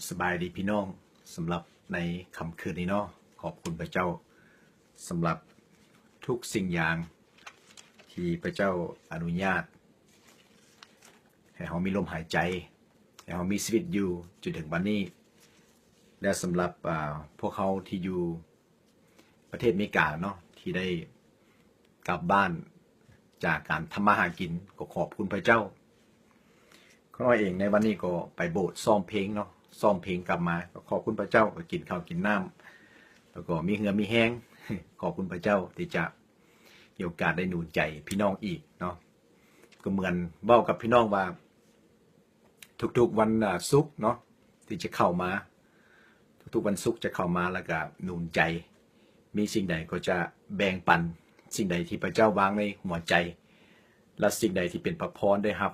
ສະບາຍດີພີ່ນ້ອງ, ສຳລັບໃນຄ່ຳຄືນນີ້ເນາະ, ຂອບຄຸນພະເຈົ້າສຳລັບທຸກສິ່ງຢ່າງທີ່ພະເຈົ້າອະນຸຍາດໃຫ້ເຮົາມີລົມຫາຍໃຈ, ໃຫ້ເຮົາມີຊີວິດຢູ່ຈົນເຖິງບັດນີ້ ແລະ ສຳລັບ ອາ ພວກເຮົາທີ່ຢູ່ ປະເທດເມກາເນາະ ທີ່ໄດ້ກັບບ້ານຈາກການທຳມາຫາກິນ ກໍຂອບຄຸນພະເຈົ້າ. ຂ້ານ້ອຍເອງໃນວັນນີ້ກໍໄປໂບດຊ້ອມເພງເນາະ, ຊ້ອມເພງກັບມາ ກໍຂອບຄຸນພະເຈົ້າ, ກໍກິນເຂົ້າກິນນ້ຳ ແລ້ວກໍມີເຫື່ອມີແຮງ. ຂອບຄຸນພະເຈົ້າທີ່ຈະມີໂອກາດໄດ້ໜູນໃຈພີ່ນ້ອງອີກເນາະ. ກໍເໝືອນເວົ້າກັບພີ່ນ້ອງວ່າ ທຸກໆວັນ ອາ ສຸກເນາະ ທີ່ຈະເຂົ້າມາ, ທຸກໆວັນສຸກຈະເຂົ້າມາ ແລ້ວກະໜູນໃຈ, ມີສິ່ງໃດກໍຈະແບ່ງປັນສິ່ງໃດທີ່ພະເຈົ້າວາງໃນຫົວໃຈ ແລະ ສິ່ງໃດທີ່ເປັນພະພອນໄດ້ຮັບ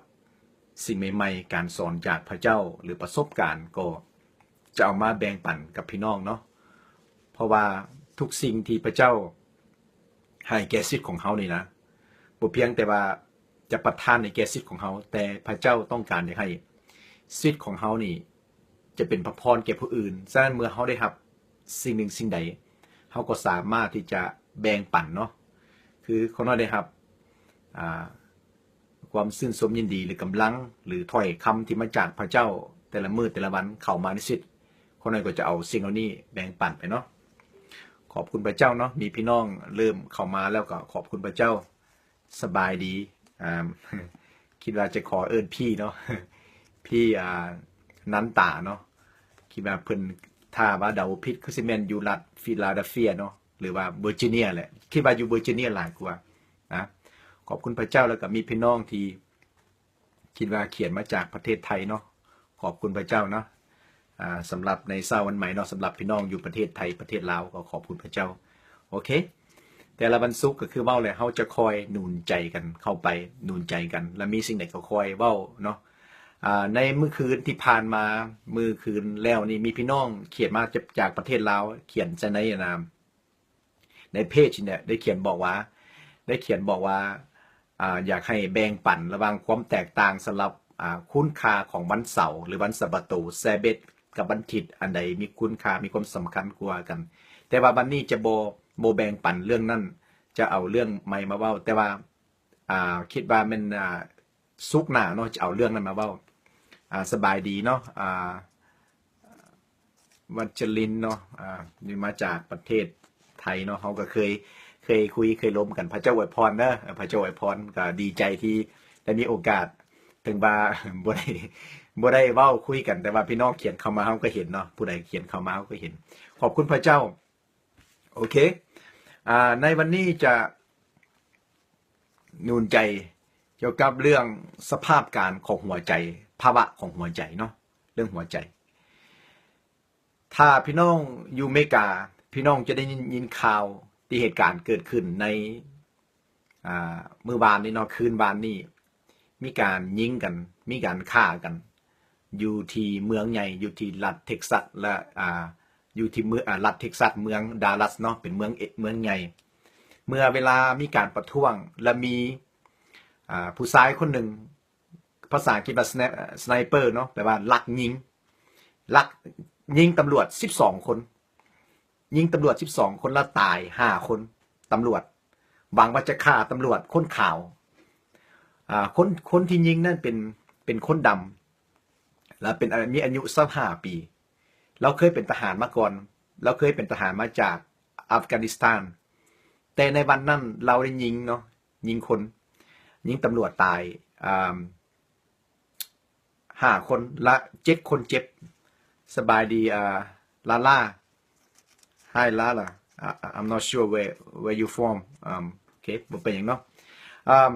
ສິ່ງໃໝ່ໆ, ການສອນຈາກພະເຈົ້າ ຫຼື ປະສົບການ ກໍຈະເອົາມາແບ່ງປັນກັບພີ່ນ້ອງເນາະ. ເພາະວ່າທຸກສິ່ງທີ່ພະເຈົ້າ ໃຫ້ແກ່ສິດຂອງເຮົານີ້ນະ, ບໍ່ພຽງແຕ່ວ່າຈະປະທານໃຫ້ແກ່ສິດຂອງເຮົາ, ແຕ່ພະເຈົ້າຕ້ອງການຢາກໃຫ້ສິດຂອງເຮົານີ້ຈະເປັນພະພອນແກ່ຜູ້ອື່ນ. ສະນັ້ນເມື່ອເຮົາໄດ້ຮັບສິ່ງໜຶ່ງສິ່ງໃດ, ເຮົາກໍສາມາດທີ່ຈະແບ່ງປັນເນາະ. ຄືຂ້ານ້ອຍໄດ້ຮັບ ອາ ຄວາມຊື່ນຊົມຍິນດີ ຫຼື ກຳລັງ ຫຼື ຖ້ອຍຄຳທີ່ມາຈາກພະເຈົ້າ ແຕ່ລະມື້ແຕ່ລະວັນເຂົ້າມາໃນຊີວິດ, ຂ້ານ້ອຍກໍຈະເອົາສິ່ງເຫຼົ່ານີ້ແບ່ງປັນໄປເນາະ. ຂອບຄຸນພະເຈົ້າເນາະ, ມີພີ່ນ້ອງເລີ່ມເຂົ້າມາແລ້ວກໍຂອບຄຸນພະເຈົ້າ. ສະບາຍດີ, ອາ ຄິດວ່າຈະຂໍເອີ້ນພີ່ເນາະ, ພີ່ ອາ ນັນຕາເນາະ. ຄິດວ່າເພິ່ນ ຖ້າວ່າເດົາບໍ່ຜິດ ຄືຊິແມ່ນຢູ່ລັດຟີລາເດລເຟຍເນາະ ຫຼືວ່າເວີຈິເນຍແຫຼະ, ຄິດວ່າຢູ່ເວີຈິເນຍຫຼາຍກວ່າ. ນະ ຂອບຄຸນພະເຈົ້າ. ແລ້ວກໍມີພີ່ນ້ອງທີ່ຄິດວ່າຂຽນມາຈາກປະເທດໄທເນາະ, ຂອບຄຸນພະເຈົ້າເນາະ. ອາ ສຳລັບໃນເຊົ້າວັນໃໝ່ເນາະ, ສຳລັບພີ່ນ້ອງຢູ່ປະເທດໄທ ປະເທດລາວ ກໍຂອບຄຸນພະເຈົ້າ. ໂອເຄ, ແຕ່ລະວັນສຸກກໍຄືເວົ້າແຫຼະ, ເຮົາຈະຄອຍໜູນໃຈກັນເຂົ້າໄປ, ໜູນໃຈກັນ ແລະ ມີສິ່ງໃດກໍຄອຍເວົ້າເນາະ. ອາ ໃນມື້ຄືນທີ່ຜ່ານມາ, ມື້ຄືນແລ້ວນີ້ ມີພີ່ນ້ອງຂຽນມາຈາກປະເທດລາວ, ຂຽນໃສ່ໃນ ອັນນາ ໃນເພຈນີ້ແຫຼະ ໄດ້ຂຽນບອກວ່າ ໄດ້ຂຽນບອກວ່າ ອາ ຢາກໃຫ້ແບ່ງປັນລະຫວ່າງຄວາມແຕກຕ່າງສຳລັບ ອາ ຄຸນຄ່າຂອງວັນເສົາ ຫຼື ວັນສະບາໂຕ Sabbath ກັບວັນທິດ ອັນໃດມີຄຸນຄ່າ ມີຄວາມສຳຄັນກວ່າກັນ. ແຕ່ວ່າວັນນີ້ຈະບໍ່ ບໍ່ແບ່ງປັນເລື່ອງນັ້ນ, ຈະເອົາເລື່ອງໃໝ່ມາເວົ້າ. ແຕ່ວ່າ ອາ ຄິດວ່າແມ່ນ ອາ ສຸກໜ້າເນາະ ຈະເອົາເລື່ອງນັ້ນມາເວົ້າ. ອາ ສະບາຍດີເນາະ ອາ ວັດຈະລິນເນາະ, ອາ ນີ້ມາຈາກປະເທດໄທເນາະ, ເຮົາກໍເຄີຍ ເຄີຍຄຸຍເຄີຍລົມກັນ. ພະເຈົ້າອວຍພອນເດີ, ພະເຈົ້າອວຍພອນ. ກໍດີໃຈທີ່ໄດ້ມີໂອກາດ, ເຖິງວ່າບໍ່ໄດ້ ບໍ່ໄດ້ເວົ້າຄຸຍກັນ, ແຕ່ວ່າພີ່ນ້ອງຂຽນເຂົ້າມາເຮົາກໍເຫັນເນາະ, ຜູ້ໃດຂຽນເຂົ້າມາເຮົາກໍເຫັນ. ຂອບຄຸນພະເຈົ້າ. ໂອເຄ ອາ ໃນວັນນີ້ຈະໜູນໃຈກ່ຽວກັບເລື່ອງສະພາບການຂອງຫົວໃຈ, ພາວະຂອງຫົວໃຈເນາະ, ເລື່ອງຫົວໃຈ. ຖ້າພີ່ນ້ອງຢູ່ເມກາ, ພີ່ນ້ອງຈະໄດ້ຍິນ ຍິນຂ່າວທີ່ເຫດການເກີດຂຶ້ນໃນ ອາ ມື້ວານນີ້ເນາະ, ຄືນວານນີ້ ມີການຍິງກັນ, ມີການຂ້າກັນ ຢູ່ທີ່ເມືອງໃຫຍ່, ຢູ່ທີ່ລັດເທັກຊັສ ແລະ ອາ ຢູ່ທີ່ເມືອງ ອາ ລັດເທັກຊັສ ເມືອງດາລັດເນາະ, ເປັນເມືອງ ເອ ເມືອງໃຫຍ່. ເມື່ອເວລາມີການປະທ້ວງ ແລະ ມີ ອາ ຜູ້ຊາຍຄົນໜຶ່ງ ພາສາອັງກິດວ່າ ສະໄນ ສະໄນເປີເນາະ, ແປວ່າລັກຍິງ, ລັກຍິງຕຳຫຼວດສິບສອງຄົນ, ຍິງຕຳຫຼວດສິບສອງຄົນ ແລ້ວຕາຍຫ້າຄົນ. ຕຳຫຼວດຫວັງວ່າຈະຂ້າຕຳຫຼວດຄົນຂາວ. ອາ ຄົນ ຄົນທີ່ຍິງນັ້ນເປັນ ເປັນຄົນດຳ ແລະ ເປັນ ອາ ມີອາຍຸຊາວຫ້າປີ. ລາວເຄີຍເປັນທະຫານມາກ່ອນ, ລາວເຄີຍເປັນທະຫານມາຈາກອັຟການິສຖານ. ແຕ່ໃນວັນນັ້ນລາວໄດ້ຍິງເນາະ, ຍິງຄົນ, ຍິງຕຳຫຼວດຕາຍ ອາ ຫ້າຄົນ ແລະ ເຈັດຄົນເຈັບ. ສະບາຍດີ ອາ ລາລາ. Hi Lala, I, I'm not sure where, where you from. ອາ ໂອເຄ ບໍ່ເປັນຫຍັງເນາະ. ອາ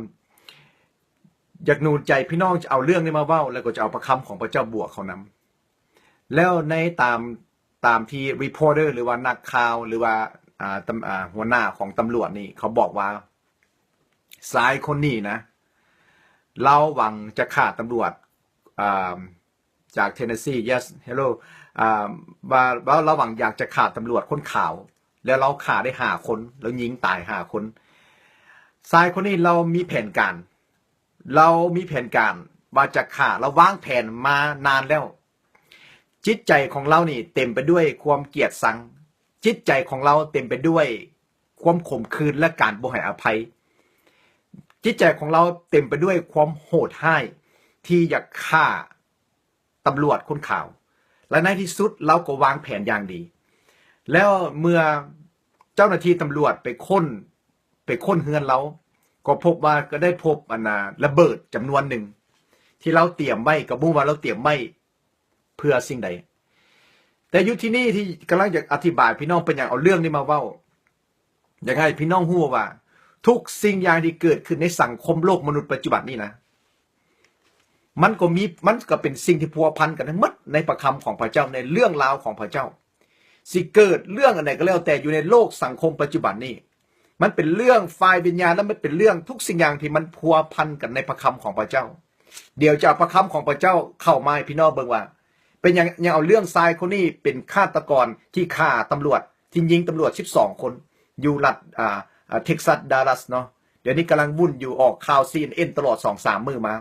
ຢາກໜູນໃຈພີ່ນ້ອງ ຈະເອົາເລື່ອງນີ້ມາເວົ້າ ແລ້ວກໍຈະເອົາພະຄຳຂອງພະເຈົ້າບວກເຂົ້ານຳ. ແລ້ວໃນຕາມ ຕາມທີ່ reporter ຫຼືວ່ານັກຂ່າວ ຫຼືວ່າ ອາ ຕຳ ອາ ຫົວໜ້າຂອງຕຳຫຼວດນີ້ ເຂົາບອກວ່າ ຊາຍຄົນນີ້ນະ ລາວຫວັງຈະຂ້າຕຳຫຼວດ ອາ ຈາກ Tennessee. Yes, hello. ອາ ວ່າ ວ່າລາວຫວັງຢາກຈະຂ້າຕຳຫຼວດຄົນຂາວ ແລ້ວລາວຂ້າໄດ້ຫ້າຄົນ ແລ້ວຍິງຕາຍຫ້າຄົນ. ຊາຍຄົນນີ້ລາວມີແຜນການ ລາວມີແຜນການວ່າຈະຂ້າ, ລາວວາງແຜນມານານແລ້ວ. ຈິດໃຈຂອງລາວນີ້ເຕັມໄປດ້ວຍຄວາມກຽດຊັງ, ຈິດໃຈຂອງລາວເຕັມໄປດ້ວຍຄວາມຂົມຂືນ ແລະ ການບໍ່ໃຫ້ອະໄພ. ຈິດໃຈຂອງລາວເຕັມໄປດ້ວຍຄວາມໂຫດຮ້າຍທີ່ຢາກຂ້າຕຳຫຼວດຄົນຂາວ ແລະ ໃນທີ່ສຸດລາວກໍວາງແຜນຢ່າງດີ. ແລ້ວເມື່ອເຈົ້າໜ້າທີ່ຕຳຫຼວດໄປຄົ້ນ ໄປຄົ້ນເຮືອນລາວ ກໍພົບວ່າ ກໍໄດ້ພົບ ອັນນ່າ ລະເບີດຈຳນວນໜຶ່ງທີ່ລາວຕຽມໄວ້, ກໍບໍ່ຮູ້ວ່າລາວຕຽມໄວ້ ເພື່ອສິ່ງໃດ. ແຕ່ຢູ່ທີ່ນີ້ທີ່ກຳລັງຈະອະທິບາຍພີ່ນ້ອງ ເປັນຫຍັງເອົາເລື່ອງນີ້ມາເວົ້າ, ຢາກໃຫ້ພີ່ນ້ອງຮູ້ວ່າ ທຸກສິ່ງຢ່າງທີ່ເກີດຂຶ້ນໃນສັງຄົມໂລກມະນຸດປັດຈຸບັນນີ້ນະ ມັນກໍມີ ມັນກໍເປັນສິ່ງທີ່ພົວພັນກັນທັງໝົດໃນພະຄຳຂອງພະເຈົ້າ, ໃນເລື່ອງລາວຂອງພະເຈົ້າ. ຊິເກີດເລື່ອງອັນໃດກໍແລ້ວແຕ່ຢູ່ໃນໂລກສັງຄົມປັດຈຸບັນນີ້ ມັນເປັນເລື່ອງຝ່າຍວິນຍານ ແລະ ມັນເປັນເລື່ອງທຸກສິ່ງຢ່າງທີ່ມັນພົວພັນກັນໃນພະຄຳຂອງພະເຈົ້າ. ດຽວຈະເອົາພະຄຳຂອງພະເຈົ້າເຂົ້າມາໃຫ້ພີ່ນ້ອງເບິ່ງວ່າ ເປັນຫຍັງ ຍັງເອົາເລື່ອງຊາຍຄົນນີ້ເປັນຄາດຕະກອນທີ່ຂ້າຕຳຫຼວດ ທີ່ຍິງຕຳຫຼວດສິບສອງຄົນ ຢູ່ລັດ ອ່າ ອ່າ ເທັກຊັສ ດາລັສເນາະ. ດຽວນີ້ກຳລັງວຸ່ນຢູ່ ອອກຂ່າວ ຊີເອັນເອັນ ຕະຫຼອດສອງສາມມື້ມາ.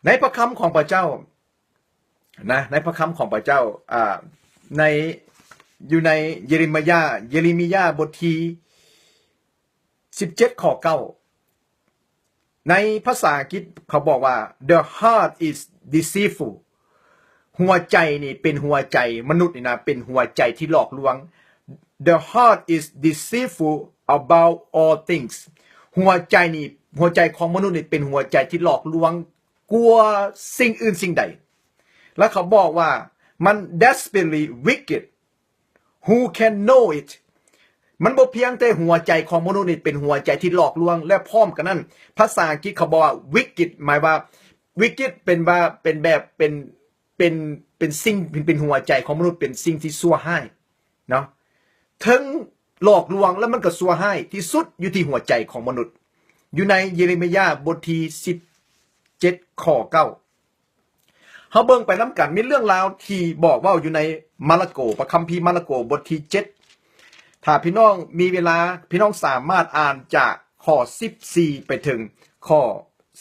ໃນພະຄຳຂອງພະເຈົ້ານະ ໃນພະຄຳຂອງພະເຈົ້າ ອ່າ ໃນ ຢູ່ໃນເຢເຣມະຍາ ເຢເຣມະຍາບົດທີສິບເຈັດ ຂໍ້ເກົ້າ ໃນພາສາອັງກິດເຂົາບອກວ່າ The heart is deceitful. ຫົວໃຈນີ້ເປັນຫົວໃຈ ມະນຸດນີ້ນະ ເປັນຫົວໃຈທີ່ຫຼອກລວງ. The heart is deceitful above all things. ຫົວໃຈນີ້ ຫົວໃຈຂອງມະນຸດນີ້ເປັນຫົວໃຈທີ່ຫຼອກລວງກວ່າສິ່ງອື່ນສິ່ງໃດ. ແລ້ວເຂົາບອກວ່າ ມັນ desperately wicked. Who can know it? ມັນບໍ່ພຽງແຕ່ຫົວໃຈຂອງມະນຸດນີ້ເປັນຫົວໃຈທີ່ຫຼອກລວງ ແລະ ພ້ອມກັນນັ້ນ ພາສາອັງກິດເຂົາບອກວ່າ wicked ໝາຍວ່າ wicked ເປັນວ່າ ເປັນແບບ ເປັນ ເປັນ ເປັນສິ່ງ ເປັນ ເປັນຫົວໃຈຂອງມະນຸດ ເປັນສິ່ງທີ່ຊົ່ວຮ້າຍເນາະ ເຖິງຫຼອກລວງ ແລ້ວມັນກໍຊົ່ວຮ້າຍທີ່ສຸດຢູ່ທີ່ຫົວໃຈຂອງມະນຸດ. ຢູ່ໃນເຢເຣມະຍາບົດທີສິບເຈັດ ຂໍ້ເກົ້າ ເຮົາເບິ່ງໄປນຳກັນ ມີເລື່ອງລາວທີ່ບອກເວົ້າຢູ່ໃນມາລະໂກ ພະຄຳພີມາລະໂກບົດທີເຈັດ. ຖ້າພີ່ນ້ອງມີເວລາ ພີ່ນ້ອງສາມາດອ່ານຈາກຂໍ້ສິບສີ່ໄປເຖິງຂໍ້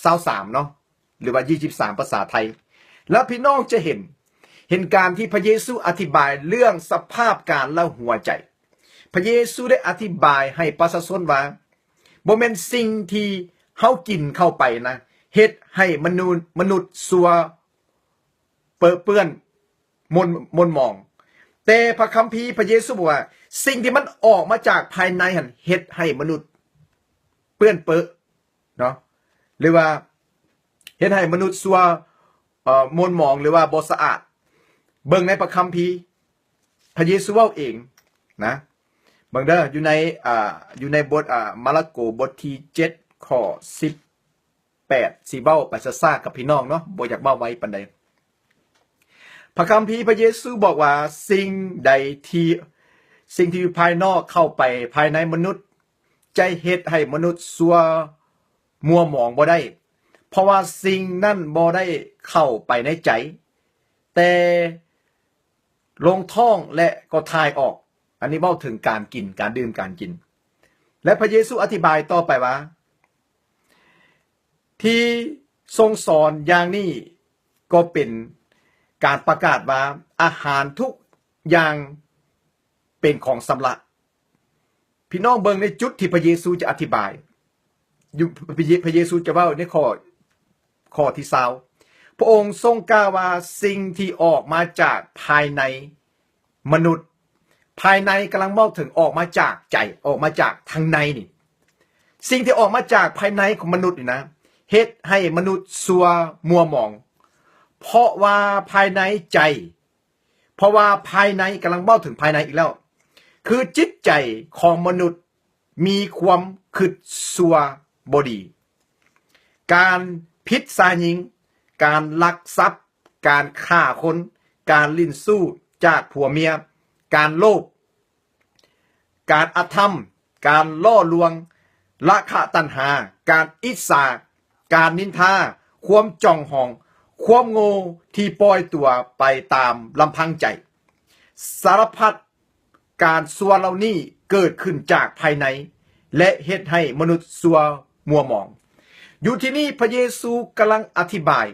ຊາວສາມເນາະ ຫຼືວ່າຊາວສາມ ພາສາໄທ ແລ້ວພີ່ນ້ອງຈະເຫັນ ເຫັນການທີ່ພະເຢຊູອະທິບາຍເລື່ອງສະພາບການລະຫົວໃຈ. ພະເຢຊູໄດ້ອະທິບາຍໃຫ້ປະຊາຊົນວ່າ ບໍ່ແມ່ນສິ່ງທີ່ເຮົາກິນເຂົ້າໄປນະ ເຮັດໃຫ້ມະນຸດ ມະນຸດຊົ່ວເປິເປື້ອນ ມົນ ມົນໝອງ. ແຕ່ພະຄຳພີພະເຢຊູບອກວ່າ ສິ່ງທີ່ມັນອອກມາຈາກພາຍໃນຫັ້ນ ເຮັດໃຫ້ມະນຸດເປື້ອນເປິເນາະ ຫຼືວ່າເຮັດໃຫ້ມະນຸດຊົ່ວ ເອີ ມົນໝອງ ຫຼືວ່າບໍ່ສະອາດ. ເບິ່ງໃນພະຄຳພີ ພະເຢຊູເວົ້າເອງນະ ເບິ່ງເດີ ຢູ່ໃນ ອ່າ ຢູ່ໃນບົດ ອ່າ ມາລະໂກບົດທີເຈັດ ຂໍ້ສິບແປດ ຊິເວົ້າໄປຊ້າໆກັບພີ່ນ້ອງເນາະ ບໍ່ຢາກເວົ້າໄວປານໃດ. ພະຄຳພີພະເຢຊູບອກວ່າ ສິ່ງໃດທີ່ ສິ່ງທີ່ຢູ່ພາຍນອກເຂົ້າໄປພາຍໃນມະນຸດ ຈະເຮັດໃຫ້ມະນຸດຊົ່ວມົວໝອງບໍ່ໄດ້ ເພາະວ່າສິ່ງນັ້ນບໍ່ໄດ້ເຂົ້າໄປໃນໃຈ ແຕ່ ລົງທ້ອງ ແລະ ກໍຖ່າຍອອກ. ອັນນີ້ເວົ້າເຖິງການກິນ ການດື່ມ ການກິນ. ແລະ ພະເຢຊູອະທິບາຍຕໍ່ໄປວ່າ ທີ່ຊົງສອນຢ່າງນີ້ກໍເປັນການປະກາດວ່າ ອາຫານທຸກຢ່າງເປັນຂອງຊຳລະ. ພີ່ນ້ອງເບິ່ງໃນຈຸດທີ່ພະເຢຊູຈະອະທິບາຍ ຢູ່ ພະເຢ ພະເຢຊູຈະເວົ້າໃນຂໍ້ ຂໍ້ທີຊາວ ພະອົງຊົງກ່າວວ່າ ສິ່ງທີ່ອອກມາຈາກພາຍໃນມະນຸດ ພາຍໃນກຳລັງເວົ້າເຖິງອອກມາຈາກໃຈ ອອກມາຈາກທາງໃນນີ້ ສິ່ງທີ່ອອກມາຈາກພາຍໃນຂອງມະນຸດນີ້ນະ ເຮັດໃຫ້ມະນຸດຊົ່ວມົວໝອງ ເພາະວ່າພາຍໃນໃຈ ເພາະວ່າພາຍໃນ ກຳລັງເວົ້າເຖິງພາຍໃນອີກແລ້ວ ຄືຈິດໃຈຂອງມະນຸດມີຄວາມຄິດຊົ່ວບໍ່ດີ, ການຜິດຊາຍຍິງ, ການລັກຊັບ, ການຂ້າຄົນ, ການຫຼິ້ນຊູ້ຈາກຜົວເມຍ, ການໂລບ, ການອະທຳ, ການຫຼໍ່ລວງ, ລາຄະຕັນຫາ, ການອິດສາ, ການນິນທາ, ຄວາມຈ່ອງຫອງ, ຄວາມໂງ່ທີ່ປ່ອຍຕົວໄປຕາມລຳພັງໃຈ. ສາລະພັດການຊົ່ວເຫຼົ່ານີ້ເກີດຂຶ້ນຈາກພາຍໃນ ແລະ ເຮັດໃຫ້ມະນຸດຊົ່ວມົວໝອງ. ຢູ່ທີ່ນີ້ພະເຢຊູກຳລັງອະທິບາຍ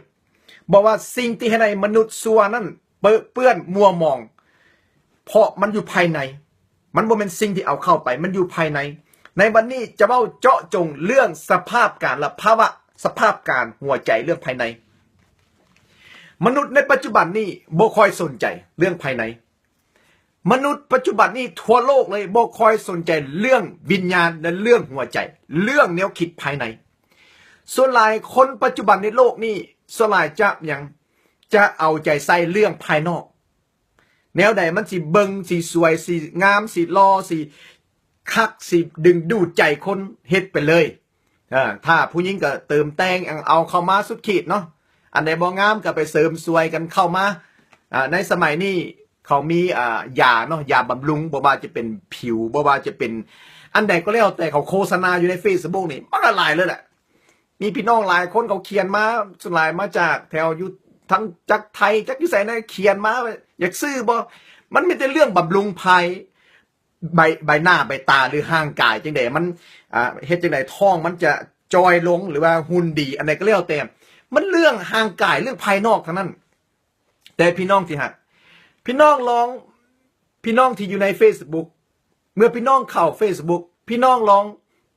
ບໍ່ວ່າສິ່ງທີ່ເຮັດໃຫ້ມະນຸດຊົ່ວນັ້ນເປິເປື້ອນມົວໝອງ ເພາະມັນຢູ່ພາຍໃນ, ມັນບໍ່ແມ່ນສິ່ງທີ່ເອົາເຂົ້າໄປ, ມັນຢູ່ພາຍໃນ. ໃນວັນນີ້ຈະເວົ້າເຈາະຈົງເລື່ອງສະພາບການ ແລະ ພາວະສະພາບການຫົວໃຈ ເລື່ອງພາຍໃນ. ມະນຸດໃນປັດຈຸບັນນີ້ບໍ່ຄ່ອຍສົນໃຈເລື່ອງພາຍໃນ. ມະນຸດປັດຈຸບັນນີ້ທົ່ວໂລກເລີຍບໍ່ຄ່ອຍສົນໃຈເລື່ອງວິນຍານ ແລະ ເລື່ອງຫົວໃຈ, ເລື່ອງແນວຄິດພາຍໃນ. ສ່ວນຫຼາຍຄົນປັດຈຸບັນໃນໂລກນີ້ ສ່ວນຫຼາຍຈະຫຍັງ? ຈະເອົາໃຈໃສ່ເລື່ອງພາຍນອກ. ແນວໃດມັນຊິເບິ່ງ ຊິສວຍ ຊິງາມ ຊິຫຼໍ່ ຊິຄັກ ຊິດຶງດູດໃຈຄົນ ເຮັດໄປເລີຍ. ເອີ ຖ້າຜູ້ຍິງກໍເຕີມແຕ່ງ ເອົາເຂົ້າມາສຸດຂີດເນາະ, ອັນໃດບໍ່ງາມກໍໄປເສີມສວຍກັນເຂົ້າມາ. ອາ ໃນສະໄໝນີ້ເຂົາມີ ອາ ຢາເນາະ, ຢາບຳລຸງ, ບໍ່ວ່າຈະເປັນຜິວ, ບໍ່ວ່າຈະເປັນອັນໃດກໍແລ້ວແຕ່, ເຂົາໂຄສະນາຢູ່ໃນເຟສບຸກນີ້ ມັນກໍຫຼາຍເລີຍແຫຼະ. ມີພີ່ນ້ອງຫຼາຍຄົນເຂົາຂຽນມາ, ສ່ວນຫຼາຍມາຈາກແຖວຢູ່ທາງ ຈັກໄທ ຈັກຢູ່ໃສນະ, ຂຽນມາ ຢາກຊື້ບໍ່? ມັນມີແຕ່ເລື່ອງບຳລຸງພາຍ ໃບ ໃບໜ້າໃບຕາ ຫຼື ຮ່າງກາຍຈັ່ງໃດ ມັນ ອາ ເຮັດຈັ່ງໃດທ້ອງມັນຈະຈ່ອຍລົງ ຫຼືວ່າຫຸ່ນດີ ອັນໃດກໍແລ້ວແຕ່, ມັນເລື່ອງຮ່າງກາຍ ເລື່ອງພາຍນອກທັງນັ້ນ. ແຕ່ພີ່ນ້ອງທີ່ຮັກ, ພີ່ນ້ອງລອງ ພີ່ນ້ອງທີ່ຢູ່ໃນເຟສບຸກ, ເມື່ອພີ່ນ້ອງເຂົ້າເຟສບຸກ ພີ່ນ້ອງລອງ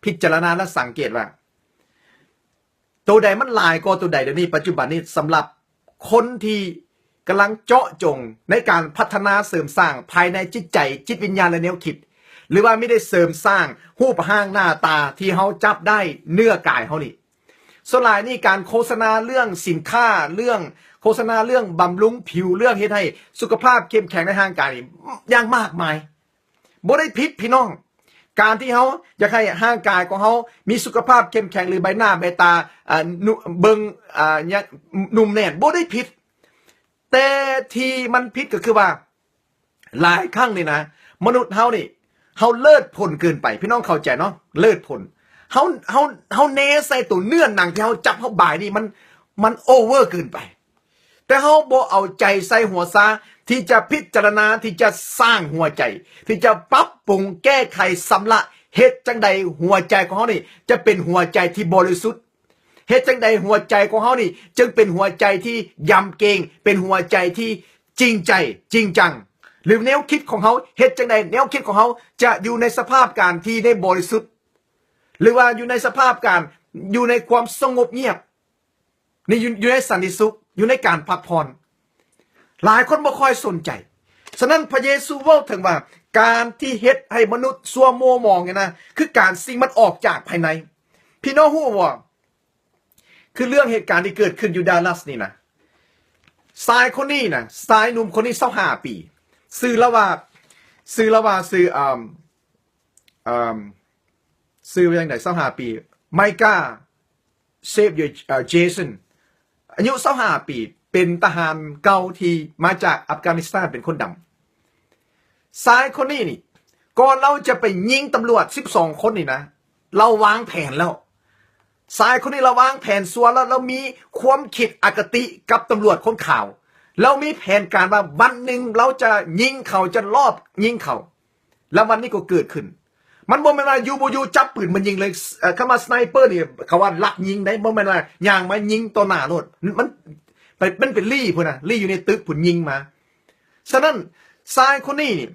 ພິຈາລະນາ ແລະ ສັງເກດວ່າ ໂຕໃດມັນຫຼາຍກວ່າໂຕໃດດຽວນີ້ ປັດຈຸບັນນີ້ ສຳລັບຄົນທີ່ກຳລັງເຈາະຈົງໃນການພັດທະນາເສີມສ້າງພາຍໃນຈິດໃຈ, ຈິດວິນຍານ ແລະ ແນວຄິດ ຫຼືວ່າມີໄດ້ເສີມສ້າງຮູບຮ່າງໜ້າຕາທີ່ເຮົາຈັບໄດ້ເນື້ອກາຍເຮົານີ້. ສ່ວນຫຼາຍນີ້ການໂຄສະນາເລື່ອງສິນຄ້າ, ເລື່ອງໂຄສະນາເລື່ອງບຳລຸງຜິວ, ເລື່ອງເຮັດໃຫ້ສຸຂະພາບເຂັ້ມແຂງໃນຮ່າງກາຍນີ້ຢ່າງມາກມາຍ. ບໍ່ໄດ້ຜິດພີ່ນ້ອງ, ການທີ່ເຮົາຢາກໃຫ້ຮ່າງກາຍຂອງເຮົາມີສຸຂະພາບເຂັ້ມແຂງ ຫຼື ໃບໜ້າໃບຕາ ອາ ນຸ ເບິ່ງ ອາ ຫຍັງ ນຸ່ມແໜ້ນ ບໍ່ໄດ້ຜິດ. ແຕ່ທີ່ມັນຜິດກໍຄືວ່າ ຫຼາຍຄັ້ງນີ້ນະ ມະນຸດເຮົານີ້ ເຮົາເລີດພົນເກີນໄປ. ພີ່ນ້ອງເຂົ້າໃຈເນາະ, ເລີດພົນ. ເຮົາ ເຮົາ ເຮົາແນໃສ່ໂຕເນື້ອໜັງທີ່ເຮົາຈັບເຮົາບາຍນີ້ ມັນ ມັນໂອເວີເກີນໄປ. ແຕ່ເຮົາບໍ່ເອົາໃຈໃສ່ຫົວຊາທີ່ຈະພິຈາລະນາ ທີ່ຈະສ້າງຫົວໃຈ ທີ່ຈະປັບປຸງແກ້ໄຂຊຳລະ ເຮັດຈັ່ງໃດຫົວໃຈຂອງເຮົານີ້ຈະເປັນຫົວໃຈທີ່ບໍລິສຸດ, ເຮັດຈັ່ງໃດຫົວໃຈຂອງເຮົານີ້ຈຶ່ງເປັນຫົວໃຈທີ່ຢຳເກງ, ເປັນຫົວໃຈທີ່ຈິງໃຈ, ຈິງຈັງ, ຫຼື ແນວຄິດຂອງເຮົາ ເຮັດຈັ່ງໃດແນວຄິດຂອງເຮົາຈະຢູ່ໃນສະພາບການທີ່ໄດ້ບໍລິສຸດ ຫຼືວ່າຢູ່ໃນສະພາບການ ຢູ່ໃນຄວາມສະຫງົບງຽບ. ນີ້ຢູ່ ຢູ່ໃນສັນຕິສຸກ, ຢູ່ໃນການພັກຜ່ອນ. ຫຼາຍຄົນບໍ່ຄ່ອຍສົນໃຈ. ສະນັ້ນພະເຢຊູເວົ້າເຖິງວ່າ ການທີ່ເຮັດໃຫ້ມະນຸດຊົ່ວມົວໝອງນີ້ນະ ຄືການສິ່ງມັນອອກຈາກພາຍໃນ. ພີ່ນ້ອງຮູ້ບໍ່? ຄືເລື່ອງເຫດການທີ່ເກີດຂຶ້ນຢູ່ດາລັສນີ້ນະ. ຊາຍຄົນນີ້ນະ, ຊາຍໜຸ່ມຄົນນີ້ ຊາວຫ້າປີ. ຊື່ລາວວ່າ, ຊື່ລາວວ່າ, ຊື່ ເອີ່ມ ເອີ່ມ ຊື່ວ່າຈັ່ງໃດ? ຊາວຫ້າປີ. ໄມກາ ເຊບ ເອີ ເຈສັນ ອາຍຸຊາວຫ້າປີ ເປັນທະຫານເກົ່າທີ່ມາຈາກອັຟການິສຖານ ເປັນຄົນດຳ. ຊາຍຄົນນີ້ນີ້ ກ່ອນລາວຈະໄປຍິງຕຳຫຼວດສິບສອງຄົນນີ້ນະ ລາວວາງແຜນແລ້ວ. ຊາຍຄົນນີ້ລາວວາງແຜນຊົ່ວແລ້ວ, ລາວມີຄວາມຄິດອະຄະຕິກັບຕຳຫຼວດຄົນຂາວ. ລາວມີແຜນການວ່າວັນໜຶ່ງລາວຈະຍິງເຂົາ, ຈະລອບຍິງເຂົາ. ແລ້ວວັນນີ້ກໍເກີດຂຶ້ນ. ມັນບໍ່ແມ່ນວ່າຢູ່ບໍ່ຢູ່ຈັບປືນມາຍິງເລີຍ. ເອີ ຄຳວ່າສະໄນເປີນີ້ ເຂົາວ່າລັກຍິງເດ້, ບໍ່ແມ່ນວ່າຍ່າງມາຍິງຕໍ່ໜ້າໂລດ. ມັນ ມັນ ມັນເປັນລີ້ພຸ້ນນະ, ລີ້ຢູ່ໃນຕຶກພຸ້ນຍິງມາ. ສະນັ້ນຊາຍຄົນນີ້ນີ້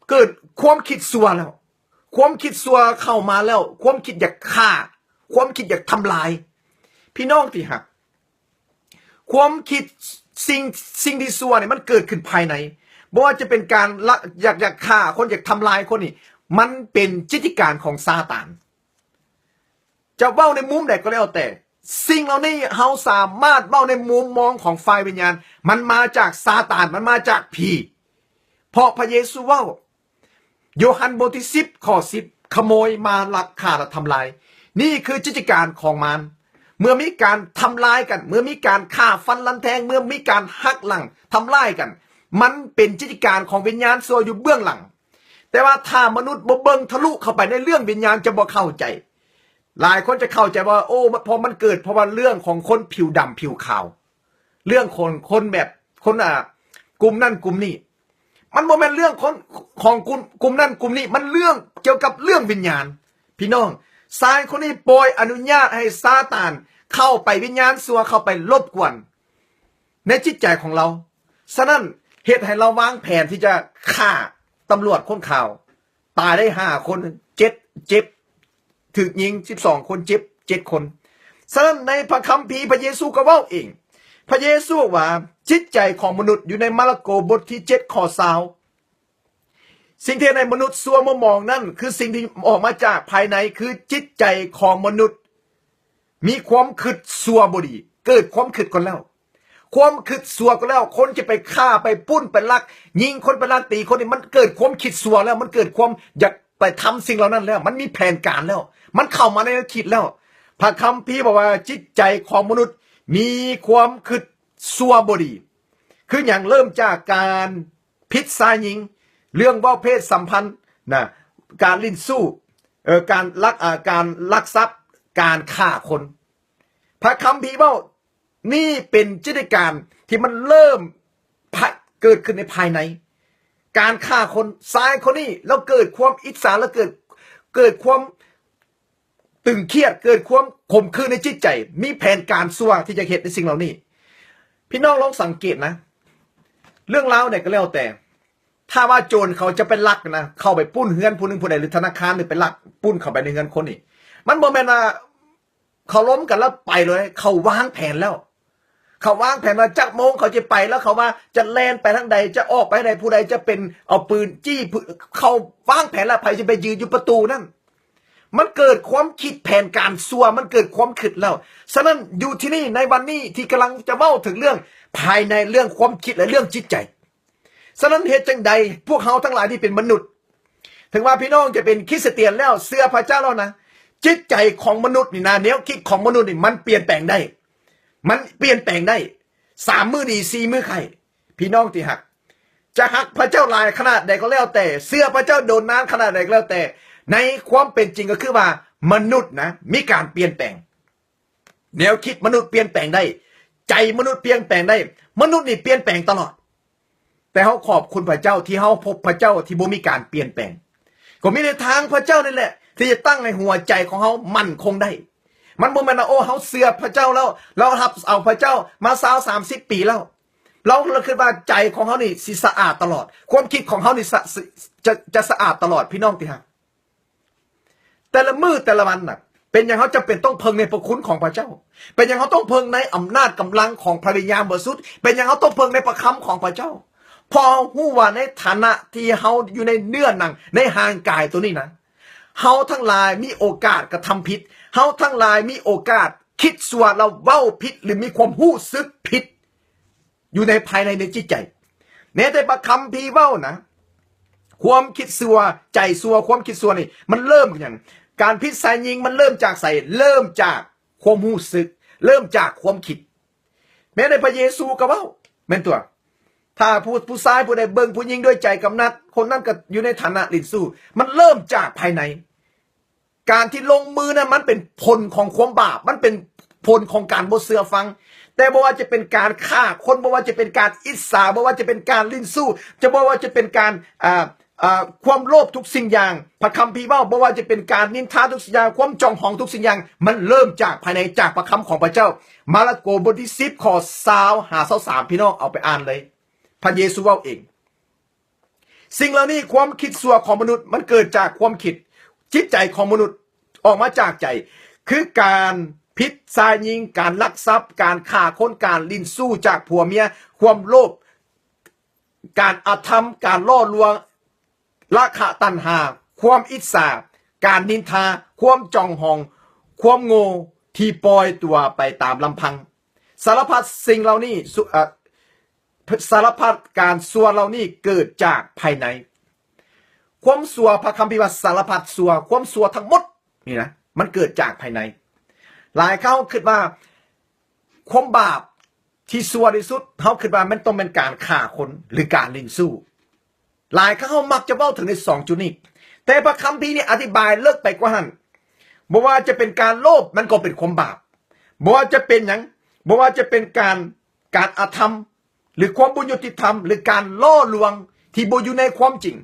ເກີດຄວາມຄິດຊົ່ວແລ້ວ, ຄວາມຄິດຊົ່ວເຂົ້າມາແລ້ວ, ຄວາມຄິດຢາກຂ້າ, ຄວາມຄິດຢາກທຳລາຍ. ພີ່ນ້ອງທີ່ຮັກ, ຄວາມຄິດ ສິ່ງ ສິ່ງທີ່ຊົ່ວນີ້ມັນເກີດຂຶ້ນພາຍໃນ. ບໍ່ວ່າຈະເປັນການລະ ຢາກ ຢາກຂ້າຄົນ, ຢາກທຳລາຍຄົນນີ້, ມັນເປັນຈິດຕິການຂອງຊາຕານ. ຈະເວົ້າໃນມຸມໃດກໍແລ້ວແຕ່, ສິ່ງເຫຼົ່ານີ້ເຮົາສາມາດເວົ້າໃນມຸມມອງຂອງຝ່າຍວິນຍານ, ມັນມາຈາກຊາຕານ, ມັນມາຈາກຜີ. ເພາະພະເຢຊູເວົ້າ, ໂຢຮັນບົດທີສິບ ຂໍ້ສິບ ຂະໂມຍມາລັກຂ້າແລະທຳລາຍ. ນີ້ຄືຈິດຕິການຂອງມານ. ເມື່ອມີການທຳລາຍກັນ, ເມື່ອມີການຂ້າຟັນລັນແທງ, ເມື່ອມີການຫັກຫຼັງທຳລາຍກັນ, ມັນເປັນຈິດຕິການຂອງວິນຍານຊົ່ວຢູ່ເບື້ອງຫຼັງ. ແຕ່ວ່າຖ້າມະນຸດບໍ່ເບິ່ງທະລຸເຂົ້າໄປໃນເລື່ອງວິນຍານ ຈະບໍ່ເຂົ້າໃຈ. ຫຼາຍຄົນຈະເຂົ້າໃຈວ່າ ໂອ້ ເພາະມັນເກີດ ເພາະວ່າເລື່ອງຂອງຄົນຜິວດຳຜິວຂາວ, ເລື່ອງຂອງຄົນແບບ ຄົນ ອ່າ ກຸ່ມນັ້ນກຸ່ມນີ້. ມັນບໍ່ແມ່ນເລື່ອງຂອງ ຂອງກຸ່ມ ກຸ່ມນັ້ນກຸ່ມນີ້, ມັນເລື່ອງກ່ຽວກັບເລື່ອງວິນຍານ. ພີ່ນ້ອງ, ຊາຍຄົນນີ້ປ່ອຍອະນຸຍາດໃຫ້ຊາຕານເຂົ້າໄປ, ວິນຍານຊົ່ວເຂົ້າໄປລົບກວນ. ໃນຈິດໃຈຂອງລາວ. ສະນັ້ນເຮັດໃຫ້ລາວວາງແຜນທີ່ຈະຂ້າຕຳຫຼວດຄົນຂາວ ຕາຍໄດ້ຫ້າຄົນ ເຈັດ ເຈັບ ຖືກຍິງສິບສອງຄົນ ເຈັບເຈັດຄົນ. ສະນັ້ນໃນພະຄຳພີ ພະເຢຊູກໍເວົ້າເອງ, ພະເຢຊູວ່າ ຈິດໃຈຂອງມະນຸດ ຢູ່ໃນມາລະໂກບົດທີເຈັດ ຂໍ້ຊາວ ສິ່ງທີ່ເຮັດໃຫ້ມະນຸດຊົ່ວມົວໝອງນັ້ນ ຄືສິ່ງທີ່ອອກມາຈາກພາຍໃນ ຄືຈິດໃຈຂອງມະນຸດມີຄວາມຄິດຊົ່ວບໍ່ດີ. ເກີດຄວາມຄິດກ່ອນແລ້ວ, ຄວາມຄິດຊົ່ວກ່ອນແລ້ວ. ຄົນຈະໄປຂ້າ ໄປປຸ້ນ ໄປລັກຍິງຄົນ ໄປລັກຕີຄົນນີ້ ມັນເກີດຄວາມຄິດຊົ່ວແລ້ວ, ມັນເກີດຄວາມຢາກໄປທຳສິ່ງເຫຼົ່ານັ້ນແລ້ວ, ມັນມີແຜນການແລ້ວ, ມັນເຂົ້າມາໃນແນວຄິດແລ້ວ. ພະຄຳພີບອກວ່າ ຈິດໃຈຂອງມະນຸດມີຄວາມຄິດຊົ່ວບໍ່ດີ. ຄືຫຍັງ? ເລີ່ມຈາກການ ຜິດຊາຍຍິງ, ເລື່ອງເວົ້າເພດສຳພັນນະ, ການຫຼິ້ນຊູ້, ເອີ ການລັກ ອາ ການລັກຊັບ, ການຂ້າຄົນ. ພະຄຳພີເວົ້າ ນີ້ເປັນຈິດຕະການທີ່ມັນເລີ່ມພະ ເກີດຂຶ້ນໃນພາຍໃນ. ການຂ້າຄົນ, ຊາຍຄົນນີ້ລາວເກີດຄວາມອິດສາ, ລາວເກີດ ເກີດຄວາມ ຕຶງຄຽດ, ເກີດຄວາມຂົມຂື່ນໃນຈິດໃຈ, ມີແຜນການຊົ່ວທີ່ຈະເຮັດໃນສິ່ງເຫຼົ່ານີ້. ພີ່ນ້ອງລອງສັງເກດນະ, ເລື່ອງລາວໃດກໍແລ້ວແຕ່, ຖ້າວ່າໂຈນເຂົາຈະໄປລັກນະ, ເຂົ້າໄປປຸ້ນເຮືອນຜູ້ໜຶ່ງຜູ້ໃດ ຫຼື ທະນາຄານ ຫຼື ໄປລັກປຸ້ນເຂົ້າໄປໃນເຮືອນຄົນນີ້, ມັນບໍ່ແມ່ນວ່າເຂົາລົມກັນແລ້ວໄປເລີຍ, ເຂົາວາງແຜນແລ້ວ. ເຂົາວາງແຜນວ່າຈັກໂມງເຂົາຈະໄປ ແລ້ວເຂົາວ່າຈະແລ່ນໄປທາງໃດ, ຈະອອກໄປທາງໃດ, ຜູ້ໃດຈະເປັນເອົາປືນຈີ້ ເຂົາວາງແຜນແລ້ວ ໃຜຈະໄປຢືນຢູ່ປະຕູນັ້ນ. ມັນເກີດຄວາມຄິດແຜນການຊົ່ວ, ມັນເກີດຄວາມຄິດແລ້ວ. ສະນັ້ນຢູ່ທີ່ນີ້ ໃນວັນນີ້ທີ່ກຳລັງຈະເວົ້າເຖິງເລື່ອງພາຍໃນ, ເລື່ອງຄວາມຄິດ ແລະ ເລື່ອງຈິດໃຈ. ສະນັ້ນເຮັດຈັ່ງໃດ ພວກເຮົາທັງຫຼາຍທີ່ເປັນມະນຸດ, ເຖິງວ່າພີ່ນ້ອງຈະເປັນຄຣິສຕຽນແລ້ວ, ເຊື່ອພະເຈົ້າແລ້ວນະ, ຈິດໃຈຂອງມະນຸດນີ້ນະ, ແນວຄິດຂອງມະນຸດນີ້ ມັນປ່ຽນແປງໄດ້, ມັນປ່ຽນແປງໄດ້. ສາມມື້ດີ ສີ່ມື້ໄຂ້. ພີ່ນ້ອງທີ່ຮັກ, ຈະຮັກພະເຈົ້າຫຼາຍຂະໜາດໃດກໍແລ້ວແຕ່, ເຊື່ອພະເຈົ້າດົນນານຂະໜາດໃດກໍແລ້ວແຕ່, ໃນຄວາມເປັນຈິງກໍຄືວ່າ ມະນຸດນະ ມີການປ່ຽນແປງ. ແນວຄິດມະນຸດປ່ຽນແປງໄດ້, ໃຈມະນຸດປ່ຽນແປງໄດ້, ມະນຸດນີ້ປ່ຽນແປງຕະຫຼອດ. ແຕ່ເຮົາຂອບຄຸນພະເຈົ້າທີ່ເຮົາພົບພະເຈົ້າທີ່ບໍ່ມີການປ່ຽນແປງ. ກໍມີແຕ່ທາງພະເຈົ້ານີ້ແຫຼະທີ່ຈະຕັ້ງໃຫ້ຫົວໃຈຂອງເຮົາໝັ້ນຄົງໄດ້. ມັນບໍ່ແມ່ນວ່າ ໂອ້ ເຮົາເຊື່ອພະເຈົ້າແລ້ວ, ເຮົາຮັບເອົາພະເຈົ້າມາຊາວ ສາມສິບປີແລ້ວ, ເຮົາຄິດວ່າໃຈຂອງເຮົານີ້ຊິສະອາດຕະຫຼອດ, ຄວາມຄິດຂອງເຮົານີ້ ສະ ຈະ ຈະສະອາດຕະຫຼອດ. ພີ່ນ້ອງທີ່ຮັກ, ແຕ່ລະມື້ແຕ່ລະວັນນະ, ເປັນຫຍັງເຮົາຈຳເປັນຕ້ອງເພິ່ງໃນພະຄຸນຂອງພະເຈົ້າ? ເປັນຫຍັງເຮົາຕ້ອງເພິ່ງໃນອຳນາດກຳລັງຂອງພະວິນຍານບໍລິສຸດ? ເປັນຫຍັງເຮົາຕ້ອງເພິ່ງໃນພະຄຳຂອງພະເຈົ້າ? ເພາະເຮົາຮູ້ວ່າໃນຖານະທີ່ເຮົາຢູ່ໃນເນື້ອໜັງ, ໃນຮ່າງກາຍໂຕນີ້ນະ, ເຮົາທັງຫຼາຍມີໂອກາດກະທຳຜິດ, ເຮົາທັງຫຼາຍມີໂອກາດຄິດຊົ່ວ ແລະ ເວົ້າຜິດ ຫຼື ມີຄວາມຮູ້ສຶກຜິດ ຢູ່ໃນພາຍໃນໃນຈິດໃຈ. ແມ້ແຕ່ພະຄຳພີເວົ້ານະ, ຄວາມຄິດຊົ່ວ, ໃຈຊົ່ວ, ຄວາມຄິດຊົ່ວນີ້ ມັນເລີ່ມຫຍັງ? ການຜິດຊາຍຍິງ ມັນເລີ່ມຈາກໃສ? ເລີ່ມຈາກຄວາມຮູ້ສຶກ, ເລີ່ມຈາກຄວາມຄິດ. ແມ້ແຕ່ພະເຢຊູກໍເວົ້າ ແມ່ນຕົວະ, ຖ້າຜູ້ ຜູ້ຊາຍຜູ້ໃດເບິ່ງຜູ້ຍິງດ້ວຍໃຈກຳນັດ, ຄົນນັ້ນກໍຢູ່ໃນຖານະຫຼິ້ນຊູ້. ມັນເລີ່ມຈາກພາຍໃນ. ການທີ່ລົງມືນັ້ນ ມັນເປັນຜົນຂອງຄວາມບາບ, ມັນເປັນຜົນຂອງການບໍ່ເຊື່ອຟັງ. ແຕ່ບໍ່ວ່າຈະເປັນການຂ້າຄົນ, ບໍ່ວ່າຈະເປັນການອິດສາ, ບໍ່ວ່າຈະເປັນການຫຼິ້ນຊູ້, ຈະ ບໍ່ວ່າຈະເປັນການ ອ່າ ອ່າ ຄວາມໂລບທຸກສິ່ງຢ່າງ, ພະຄຳພີເວົ້າ, ບໍ່ວ່າຈະເປັນການນິນທາທຸກສິ່ງຢ່າງ, ຄວາມຈອງຫອງທຸກສິ່ງຢ່າງ, ມັນເລີ່ມຈາກພາຍໃນ, ຈາກພະຄຳຂອງພະເຈົ້າ. ມາລະໂກບົດທີສິບ ຂໍ້ຊາວຫາຊາວສາມ, ພີ່ນ້ອງເອົາໄປອ່ານເລີຍ. ພະເຢຊູເວົ້າເອງ. ສິ່ງເຫຼົ່ານີ້, ຄວາມຄິດຊົ່ວຂອງມະນຸດ, ມັນເກີດຈາກຄວາມຄິດ, ຈິດໃຈຂອງມະນຸດອອກມາຈາກໃຈ, ຄືການຜິດຊາຍຍິງ, ການລັກຊັບ, ການຂ້າຄົນ, ການຫຼິ້ນຊູ້ຈາກຜົວເມຍ, ຄວາມໂລບ, ການອະທຳ, ການຫຼໍ່ລວງ, ລາຄະຕັນຫາ, ຄວາມອິດສາ, ການນິນທາ, ຄວາມຈອງຫອງ, ຄວາມໂງ່ທີ່ປ່ອຍຕົວໄປຕາມລຳພັງ. ສາລະພັດສິ່ງເຫຼົ່ານີ້, ສຸ ເອີ ສາລະພັດການຊົ່ວເຫຼົ່ານີ້ເກີດຈາກພາຍໃນ. ຄວາມຊົ່ວ, ພະຄຳພີວ່າສາລະພັດຊົ່ວ, ຄວາມຊົ່ວທັງໝົດນີ້ນະ, ມັນເກີດຈາກພາຍໃນ. ຫຼາຍເຮົາຄິດວ່າຄວາມບາບທີ່ຊົ່ວທີ່ສຸດ, ເຮົາຄິດວ່າມັນຕ້ອງແມ່ນການຂ້າຄົນ ຫຼື ການຫຼິ້ນຊູ້. ຫຼາຍເຮົາມັກຈະເວົ້າເຖິງໃນສອງຈຸດນີ້, ແຕ່ພະຄຳພີນີ້ອະທິບາຍເລິກໄປກວ່ານັ້ນ. ບໍ່ວ່າຈະເປັນການໂລບ, ມັນກໍເປັນຄວາມບາບ. ບໍ່ວ່າຈະເປັນຫຍັງ, ບໍ່ວ່າຈະເປັນການ, ການອະທຳ, ຫຼື ຄວາມບໍ່ຍຸຕິທຳ, ຫຼື ການຫຼໍ່ລວງທີ່ບໍ່ຢູ່ໃນຄວາມຈິງ,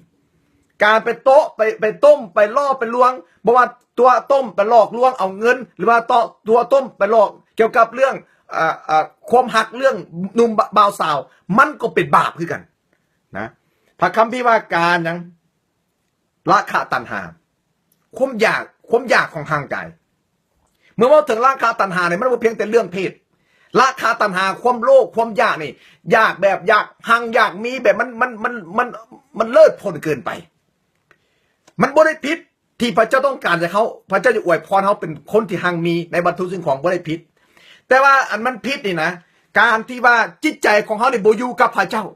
ການໄປໂຕະ, ໄປ, ໄປຕົ້ມ, ໄປຫຼໍ່, ໄປລວງ, ບໍ່ວ່າຕົວະຕົ້ມໄປຫຼອກລວງເອົາເງິນ, ຫຼືວ່າຕົວະ, ຕົວະຕົ້ມໄປຫຼອກກ່ຽວກັບເລື່ອງ, ອ່າ ອ່າ ຄວາມຮັກເລື່ອງໜຸ່ມບ່າວສາວ ມັນກໍເປັນບາບຄືກັນນະ. ພະຄຳພີວ່າການຫຍັງ? ລາຄະຕັນຫາ ຄວາມຢາກ ຄວາມຢາກຂອງຮ່າງກາຍ. ເມື່ອເວົ້າເຖິງລາຄະຕັນຫານີ້ ມັນບໍ່ພຽງແຕ່ເລື່ອງເພດ. ລາຄະຕັນຫາ ຄວາມໂລບ ຄວາມຢາກນີ້ ຢາກແບບ ຢາກຮັ່ງ ຢາກມີ ແບບມັນ ມັນ ມັນ ມັນ ມັນເລີດພົ້ນເກີນໄປ. ມັນບໍ່ໄດ້ຜິດທີ່ພະເຈົ້າຕ້ອງການຈາກເຮົາ. ພະເຈົ້າຈະອວຍພອນເຮົາເປັນຄົນທີ່ຮັ່ງມີໃນວັດຖຸສິ່ງຂອງ ບໍ່ໄດ້ຜິດ. ແຕ່ວ່າອັນມັນຜິດນີ້ນະ ການທີ່ວ່າຈິດໃຈຂອງເຮົານີ້ບໍ່ຢູ່ກັບພະເຈົ້າ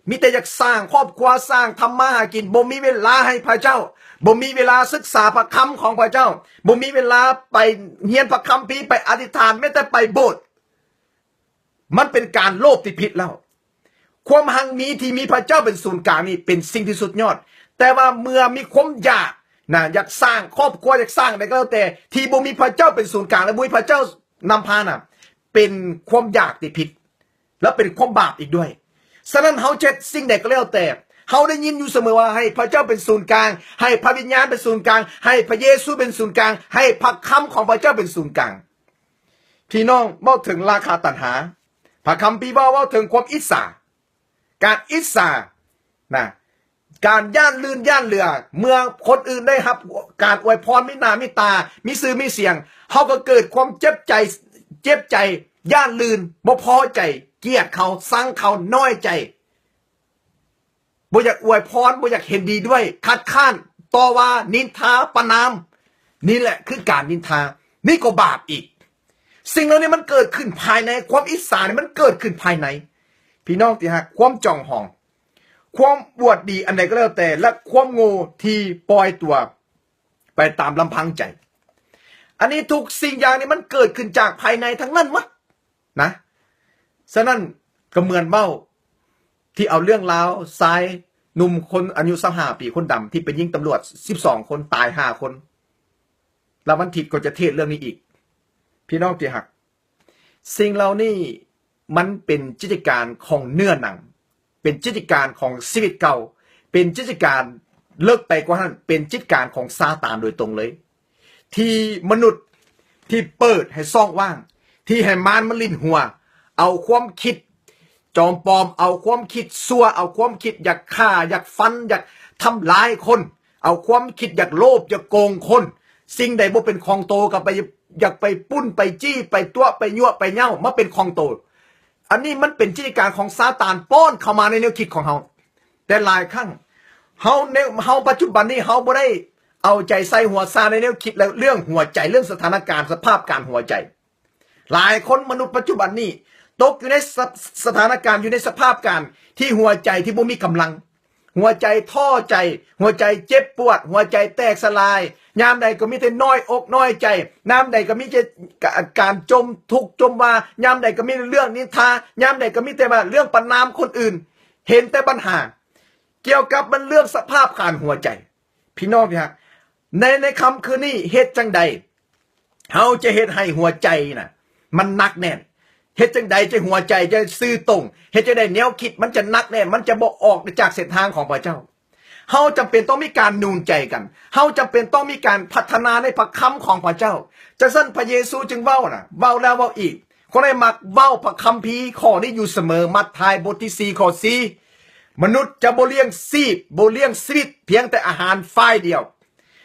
ມີແຕ່ຢາກສ້າງຄອບຄົວ ສ້າງທຳມາຫາກິນ ບໍ່ມີເວລາໃຫ້ພະເຈົ້າ ບໍ່ມີເວລາສຶກສາພະຄຳຂອງພະເຈົ້າ ບໍ່ມີເວລາໄປຮຽນພະຄຳພີ ໄປອະທິຖານ ແມ້ແຕ່ໄປໂບດ. ມັນເປັນການໂລບທີ່ຜິດແລ້ວ. ຄວາມຮັ່ງມີທີ່ມີພະເຈົ້າເປັນສູນກາງນີ້ເປັນສິ່ງທີ່ສຸດຍອດ, ແຕ່ວ່າເມື່ອມີຄວາມຢາກນະ ຢາກສ້າງຄອບຄົວ ຢາກສ້າງໃດກໍແລ້ວແຕ່ ທີ່ບໍ່ມີພະເຈົ້າເປັນສູນກາງ ແລະ ບໍ່ມີພະເຈົ້ານຳພານະ ເປັນຄວາມຢາກທີ່ຜິດ ແລະ ເປັນຄວາມບາບອີກດ້ວຍ. ສະນັ້ນ ເຮົາເຮັດສິ່ງໃດກໍແລ້ວແຕ່ ເຮົາໄດ້ຍິນຢູ່ສະເໝີວ່າ ໃຫ້ພະເຈົ້າເປັນສູນກາງ, ໃຫ້ພະວິນຍານເປັນສູນກາງ, ໃຫ້ພະເຢຊູເປັນສູນກາງ, ໃຫ້ພະຄຳຂອງພະເຈົ້າເປັນສູນກາງ. ພີ່ນ້ອງ ເວົ້າເຖິງລາຄະຕັນຫາ ພະຄຳພີເວົ້າ ເວົ້າເຖິງຄວາມອິດສາ, ການອິດສານະ ການຢ້ານລື່ນຢ້ານເຫຼືອ. ເມື່ອຄົນອື່ນໄດ້ຮັບການອວຍພອນ ມີໜ້າມີຕາ ມີຊື່ມີສຽງ ເຮົາກໍເກີດຄວາມເຈັບໃຈ ເຈັບໃຈ ຢ້ານລື່ນ ບໍ່ພໍໃຈ ກຽດເຂົາ ຊັງເຂົາ ນ້ອຍໃຈ ບໍ່ຢາກອວຍພອນ ບໍ່ຢາກເຫັນດີດ້ວຍ ຄັດຄ້ານ ຕໍ່ວ່າ ນິນທາ ປະນາມ. ນີ້ແຫຼະຄືການນິນທາ ນີ້ກໍບາບອີກ. ສິ່ງເຫຼົ່ານີ້ມັນເກີດຂຶ້ນພາຍໃນ, ຄວາມອິດສານີ້ມັນເກີດຂຶ້ນພາຍໃນ. ພີ່ນ້ອງທີ່ຮັກ, ຄວາມຈອງຫອງ, ຄວາມອວດດີອັນໃດກໍແລ້ວແຕ່ ແລະ ຄວາມໂງ່ທີ່ປ່ອຍຕົວໄປຕາມລຳພັງໃຈ, ອັນນີ້ທຸກສິ່ງຢ່າງນີ້ມັນເກີດຂຶ້ນຈາກພາຍໃນທັງນັ້ນໝົດ. ນະ. ສະນັ້ນກໍເໝືອນເວົ້າທີ່ເອົາເລື່ອງລາວຊາຍໜຸ່ມຄົນອາຍຸຊາວຫ້າປີ ຄົນດຳທີ່ໄປຍິງຕຳຫຼວດສິບສອງຄົນ ຕາຍຫ້າຄົນ ລະວັນທິດກໍຈະເທດເລື່ອງນີ້ອີກ. ພີ່ນ້ອງທີ່ຮັກ, ສິ່ງເຫຼົ່ານີ້ມັນເປັນຈິດຕະການຂອງເນື້ອໜັງ. ເປັນຈິດຕະການຂອງຊີວິດເກົ່າ, ເປັນຈິດຕະການເລິກໄປກວ່ານັ້ນ, ເປັນຈິດຕະການຂອງຊາຕານໂດຍຕົງເລີຍ ທີ່ມະນຸດທີ່ເປີດໃຫ້ຊ່ອງວ່າງ, ທີ່ໃຫ້ມານມາຫຼິ້ນຫົວ, ເອົາຄວາມຄິດຈອມປອມ, ເອົາຄວາມຄິດຊົ່ວ, ເອົາຄວາມຄິດຢາກຂ້າ, ຢາກຟັນ, ຢາກທຳລາຍຄົນ, ເອົາຄວາມຄິດຢາກໂລບ, ຢາກໂກງຄົນ, ສິ່ງໃດບໍ່ເປັນຂອງໂຕກໍໄປ ຢາກໄປປຸ້ນ, ໄປຈີ້, ໄປຕົວະ, ໄປຍົວະ, ໄປເຍົາະມາເປັນຂອງໂຕ. ອັນນີ້ມັນເປັນຈິດຕະການຂອງຊາຕານປ້ອນເຂົ້າມາໃນແນວຄິດຂອງເຮົາ. ແຕ່ຫຼາຍຄັ້ງເຮົາ ເຮົາປັດຈຸບັນນີ້ ເຮົາບໍ່ໄດ້ເອົາໃຈໃສ່ຫົວຊາໃນແນວຄິດ ແລະ ເລື່ອງຫົວໃຈ, ເລື່ອງສະຖານະການ, ສະພາບການຫົວໃຈ. ຫຼາຍຄົນມະນຸດປັດຈຸບັນນີ້ຕົກຢູ່ໃນສະ ສະຖານະການ, ຢູ່ໃນສະພາບການທີ່ຫົວໃຈທີ່ບໍ່ມີກຳລັງ. ຫົວໃຈທໍ້ໃຈ, ຫົວໃຈເຈັບປວດ, ຫົວໃຈແຕກສະຫຼາຍ, ຍາມໃດກໍມີແຕ່ນ້ອຍອົກນ້ອຍໃຈ, ຍາມໃດກໍມີແຕ່ການຈົມທຸກຈົມວ່າ, ຍາມໃດກໍມີແຕ່ເລື່ອງນິນທາ, ຍາມໃດກໍມີແຕ່ວ່າເລື່ອງປະນາມຄົນອື່ນ, ເຫັນແຕ່ບັນຫາ. ກ່ຽວກັບມັນເລື່ອງສະພາບການຫົວໃຈ. ພີ່ນ້ອງທີ່ຮັກ, ໃນ ໃນຄ່ຳຄືນນີ້ ເຮັດຈັ່ງໃດ ເຮົາຈະເຮັດໃຫ້ຫົວໃຈນະ ມັນໜັກແໜ້ນ? ເຮັດຈັ່ງໃດຈະຫົວໃຈຈະຊື່ຕົງ? ເຮັດຈັ່ງໃດແນວຄິດມັນຈະໜັກແໜ້ນ? ມັນຈະບໍ່ອອກຈາກເສັ້ນທາງຂອງພະເຈົ້າ? ເຮົາຈຳເປັນຕ້ອງມີການໜູນໃຈກັນ. ເຮົາຈຳເປັນຕ້ອງມີການພັດທະນາໃນພະຄຳຂອງພະເຈົ້າ. ຈັ່ງຊັ້ນພະເຢຊູຈຶ່ງເວົ້ານະ, ເວົ້າແລ້ວເວົ້າອີກ. ຂ້ອຍໄດ້ມັກເວົ້າພະຄຳພີຂໍ້ນີ້ຢູ່ສະເໝີ, ມັດທາຍບົດທີສີ່ ຂໍ້ສີ່ ມະນຸດຈະບໍ່ລ້ຽງຊີບ, ບໍ່ລ້ຽງຊີວິດພຽງແຕ່ອາຫານຝ່າຍດຽວ,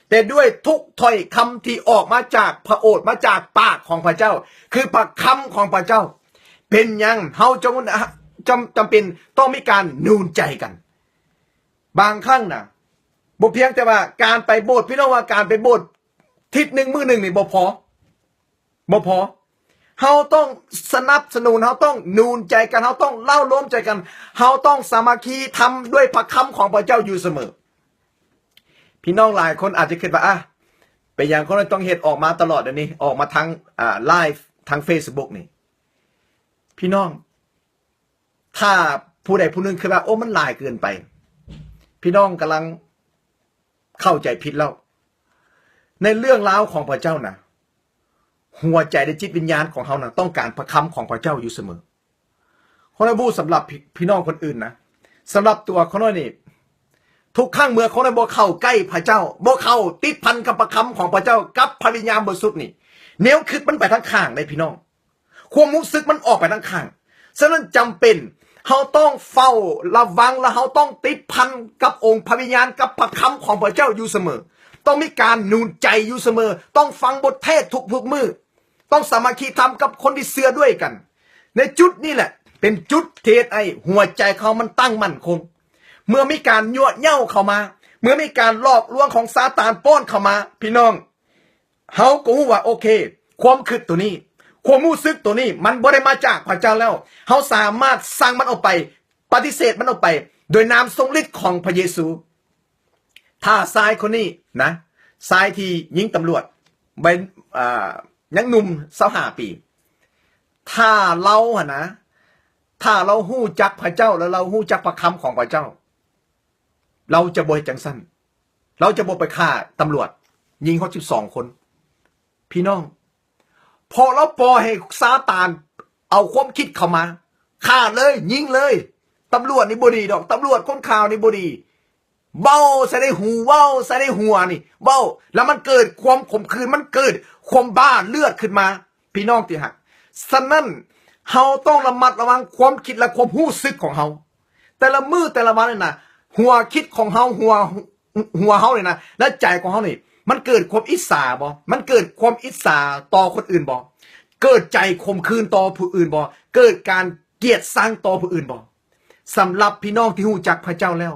ແຕ່ດ້ວຍທຸກຖ້ອຍຄຳທີ່ອອກມາຈາກພະໂອດ, ມາຈາກປາກຂອງພະເຈົ້າ, ຄືພະຄຳຂອງພະເຈົ້າ. ເປັນຫຍັງເຮົາຈຶ່ງຈຳ ຈຳເປັນຕ້ອງມີການໜູນໃຈກັນ? ບາງຄັ້ງນະ ບໍ່ພຽງແຕ່ວ່າການໄປໂບດ, ພີ່ນ້ອງວ່າການໄປໂບດທິດໜຶ່ງມື້ໜຶ່ງນີ້ບໍ່ພໍ. ບໍ່ພໍ. ເຮົາຕ້ອງສະໜັບສະໜູນ, ເຮົາຕ້ອງໜູນໃຈກັນ, ເຮົາຕ້ອງເລົ້າໂລມໃຈກັນ, ເຮົາຕ້ອງສາມັກຄີທຳດ້ວຍພະຄຳຂອງພະເຈົ້າຢູ່ສະເໝີ. ພີ່ນ້ອງຫຼາຍຄົນອາດຈະຄິດວ່າ ອາ ເປັນຫຍັງຄົນຕ້ອງເຮັດອອກມາຕະຫຼອດດຽວນີ້, ອອກມາທາງ ອາ ໄລຟ໌ ທາງເຟສບຸກນີ້? ພີ່ນ້ອງ ຖ້າຜູ້ໃດຜູ້ໜຶ່ງຄິດວ່າ ໂອ້ ມັນຫຼາຍເກີນໄປ, ພີ່ນ້ອງກຳລັງເຂົ້າໃຈຜິດແລ້ວ. ໃນເລື່ອງລາວຂອງພະເຈົ້ານະ, ຫົວໃຈ ແລະ ຈິດວິນຍານຂອງເຮົານະ ຕ້ອງການພະຄຳຂອງພະເຈົ້າຢູ່ສະເໝີ. ຂໍໃຫ້ຮູ້ສຳລັບພີ່ ພີ່ນ້ອງຄົນອື່ນນະ, ສຳລັບຕົວຂ້ານ້ອຍນີ້, ທຸກຄັ້ງເມື່ອຂ້ານ້ອຍບໍ່ເຂົ້າໃກ້ພະເຈົ້າ, ບໍ່ເຂົ້າຕິດພັນກັບພະຄຳຂອງພະເຈົ້າ, ກັບພະວິນຍານບໍລິສຸດນີ້, ແນວຄິດມັນໄປທາງຂ້າງເດ້ ພີ່ນ້ອງ. ຄວາມຮູ້ສຶກມັນອອກໄປທາງຂ້າງ. ສະນັ້ນຈຳເປັນ ເຮົາຕ້ອງເຝົ້າລະວັງ ແລະ ເຮົາຕ້ອງຕິດພັນກັບອົງພະວິນຍານ ກັບພະຄຳຂອງພະເຈົ້າຢູ່ສະເໝີ. ຕ້ອງມີການໜູນໃຈຢູ່ສະເໝີ, ຕ້ອງຟັງບົດເທດທຸກໆມື້, ຕ້ອງສາມັກຄີທຳກັບຄົນທີ່ເຊື່ອດ້ວຍກັນ. ໃນຈຸດນີ້ແຫຼະ ເປັນຈຸດທີ່ເຮັດໃຫ້ຫົວໃຈເຮົາມັນຕັ້ງໝັ້ນຄົງ. ເມື່ອມີການຍົວະເຍົາເຂົ້າມາ, ເມື່ອມີການຫຼອກລວງຂອງຊາຕານປ້ອນເຂົ້າມາ, ພີ່ນ້ອງ, ເຮົາກໍຮູ້ວ່າ ໂອເຄ, ຄວາມຄິດໂຕນີ້, ຄວາມຮູ້ສຶກໂຕນີ້ ມັນບໍ່ໄດ້ມາຈາກພະເຈົ້າແລ້ວ. ເຮົາສາມາດສັ່ງມັນອອກໄປ, ປະຕິເສດມັນອອກໄປ ໂດຍນາມຊົງລິດຂອງພະເຢຊູ. ຖ້າຊາຍຄົນນີ້ນະ, ຊາຍທີ່ຍິງຕຳຫຼວດ ໄວ, ອ່າ, ຍັງໜຸ່ມ ຊາວຫ້າປີ, ຖ້າລາວຫັ້ນນະ, ຖ້າລາວຮູ້ຈັກພະເຈົ້າ ແລະ ລາວຮູ້ຈັກພະຄຳຂອງພະເຈົ້າ, ລາວຈະບໍ່ເຮັດຈັ່ງຊັ້ນ. ລາວຈະບໍ່ໄປຂ້າຕຳຫຼວດ, ຍິງຮອດສິບສອງຄົນ. ພີ່ນ້ອງ, ເພາະລາວປ່ອຍໃຫ້ຊາຕານເອົາຄວາມຄິດເຂົ້າມາ, ຂ້າເລີຍ, ຍິງເລີຍ. ຕຳຫຼວດນີ້ບໍ່ດີດອກ, ຕຳຫຼວດຄົນຂ່າວນີ້ບໍ່ດີ. ເວົ້າໃສ່ໃນຫູ, ເວົ້າໃສ່ໃນຫົວນີ້, ເວົ້າ ແລ້ວມັນເກີດຄວາມຂົມຂືນ, ມັນເກີດຄວາມບ້າເລືອດຂຶ້ນມາ. ພີ່ນ້ອງທີ່ຮັກ, ສະນັ້ນ ເຮົາຕ້ອງລະມັດລະວັງຄວາມຄິດ ແລະ ຄວາມຮູ້ສຶກຂອງເຮົາ. ແຕ່ລະມື້ແຕ່ລະວັນນີ້ນະ, ຫົວຄິດຂອງເຮົາ, ຫົວ, ຫົວເຮົານີ້ນະ ແລະ ໃຈຂອງເຮົານີ້, ມັນເກີດຄວາມອິດສາບໍ່? ມັນເກີດຄວາມອິດສາຕໍ່ຄົນອື່ນບໍ່? ເກີດໃຈຂົມຂືນຕໍ່ຜູ້ອື່ນບໍ່? ເກີດການກຽດຊັງຕໍ່ຜູ້ອື່ນບໍ່? ສຳລັບພີ່ນ້ອງທີ່ຮູ້ຈັກພະເຈົ້າແລ້ວ,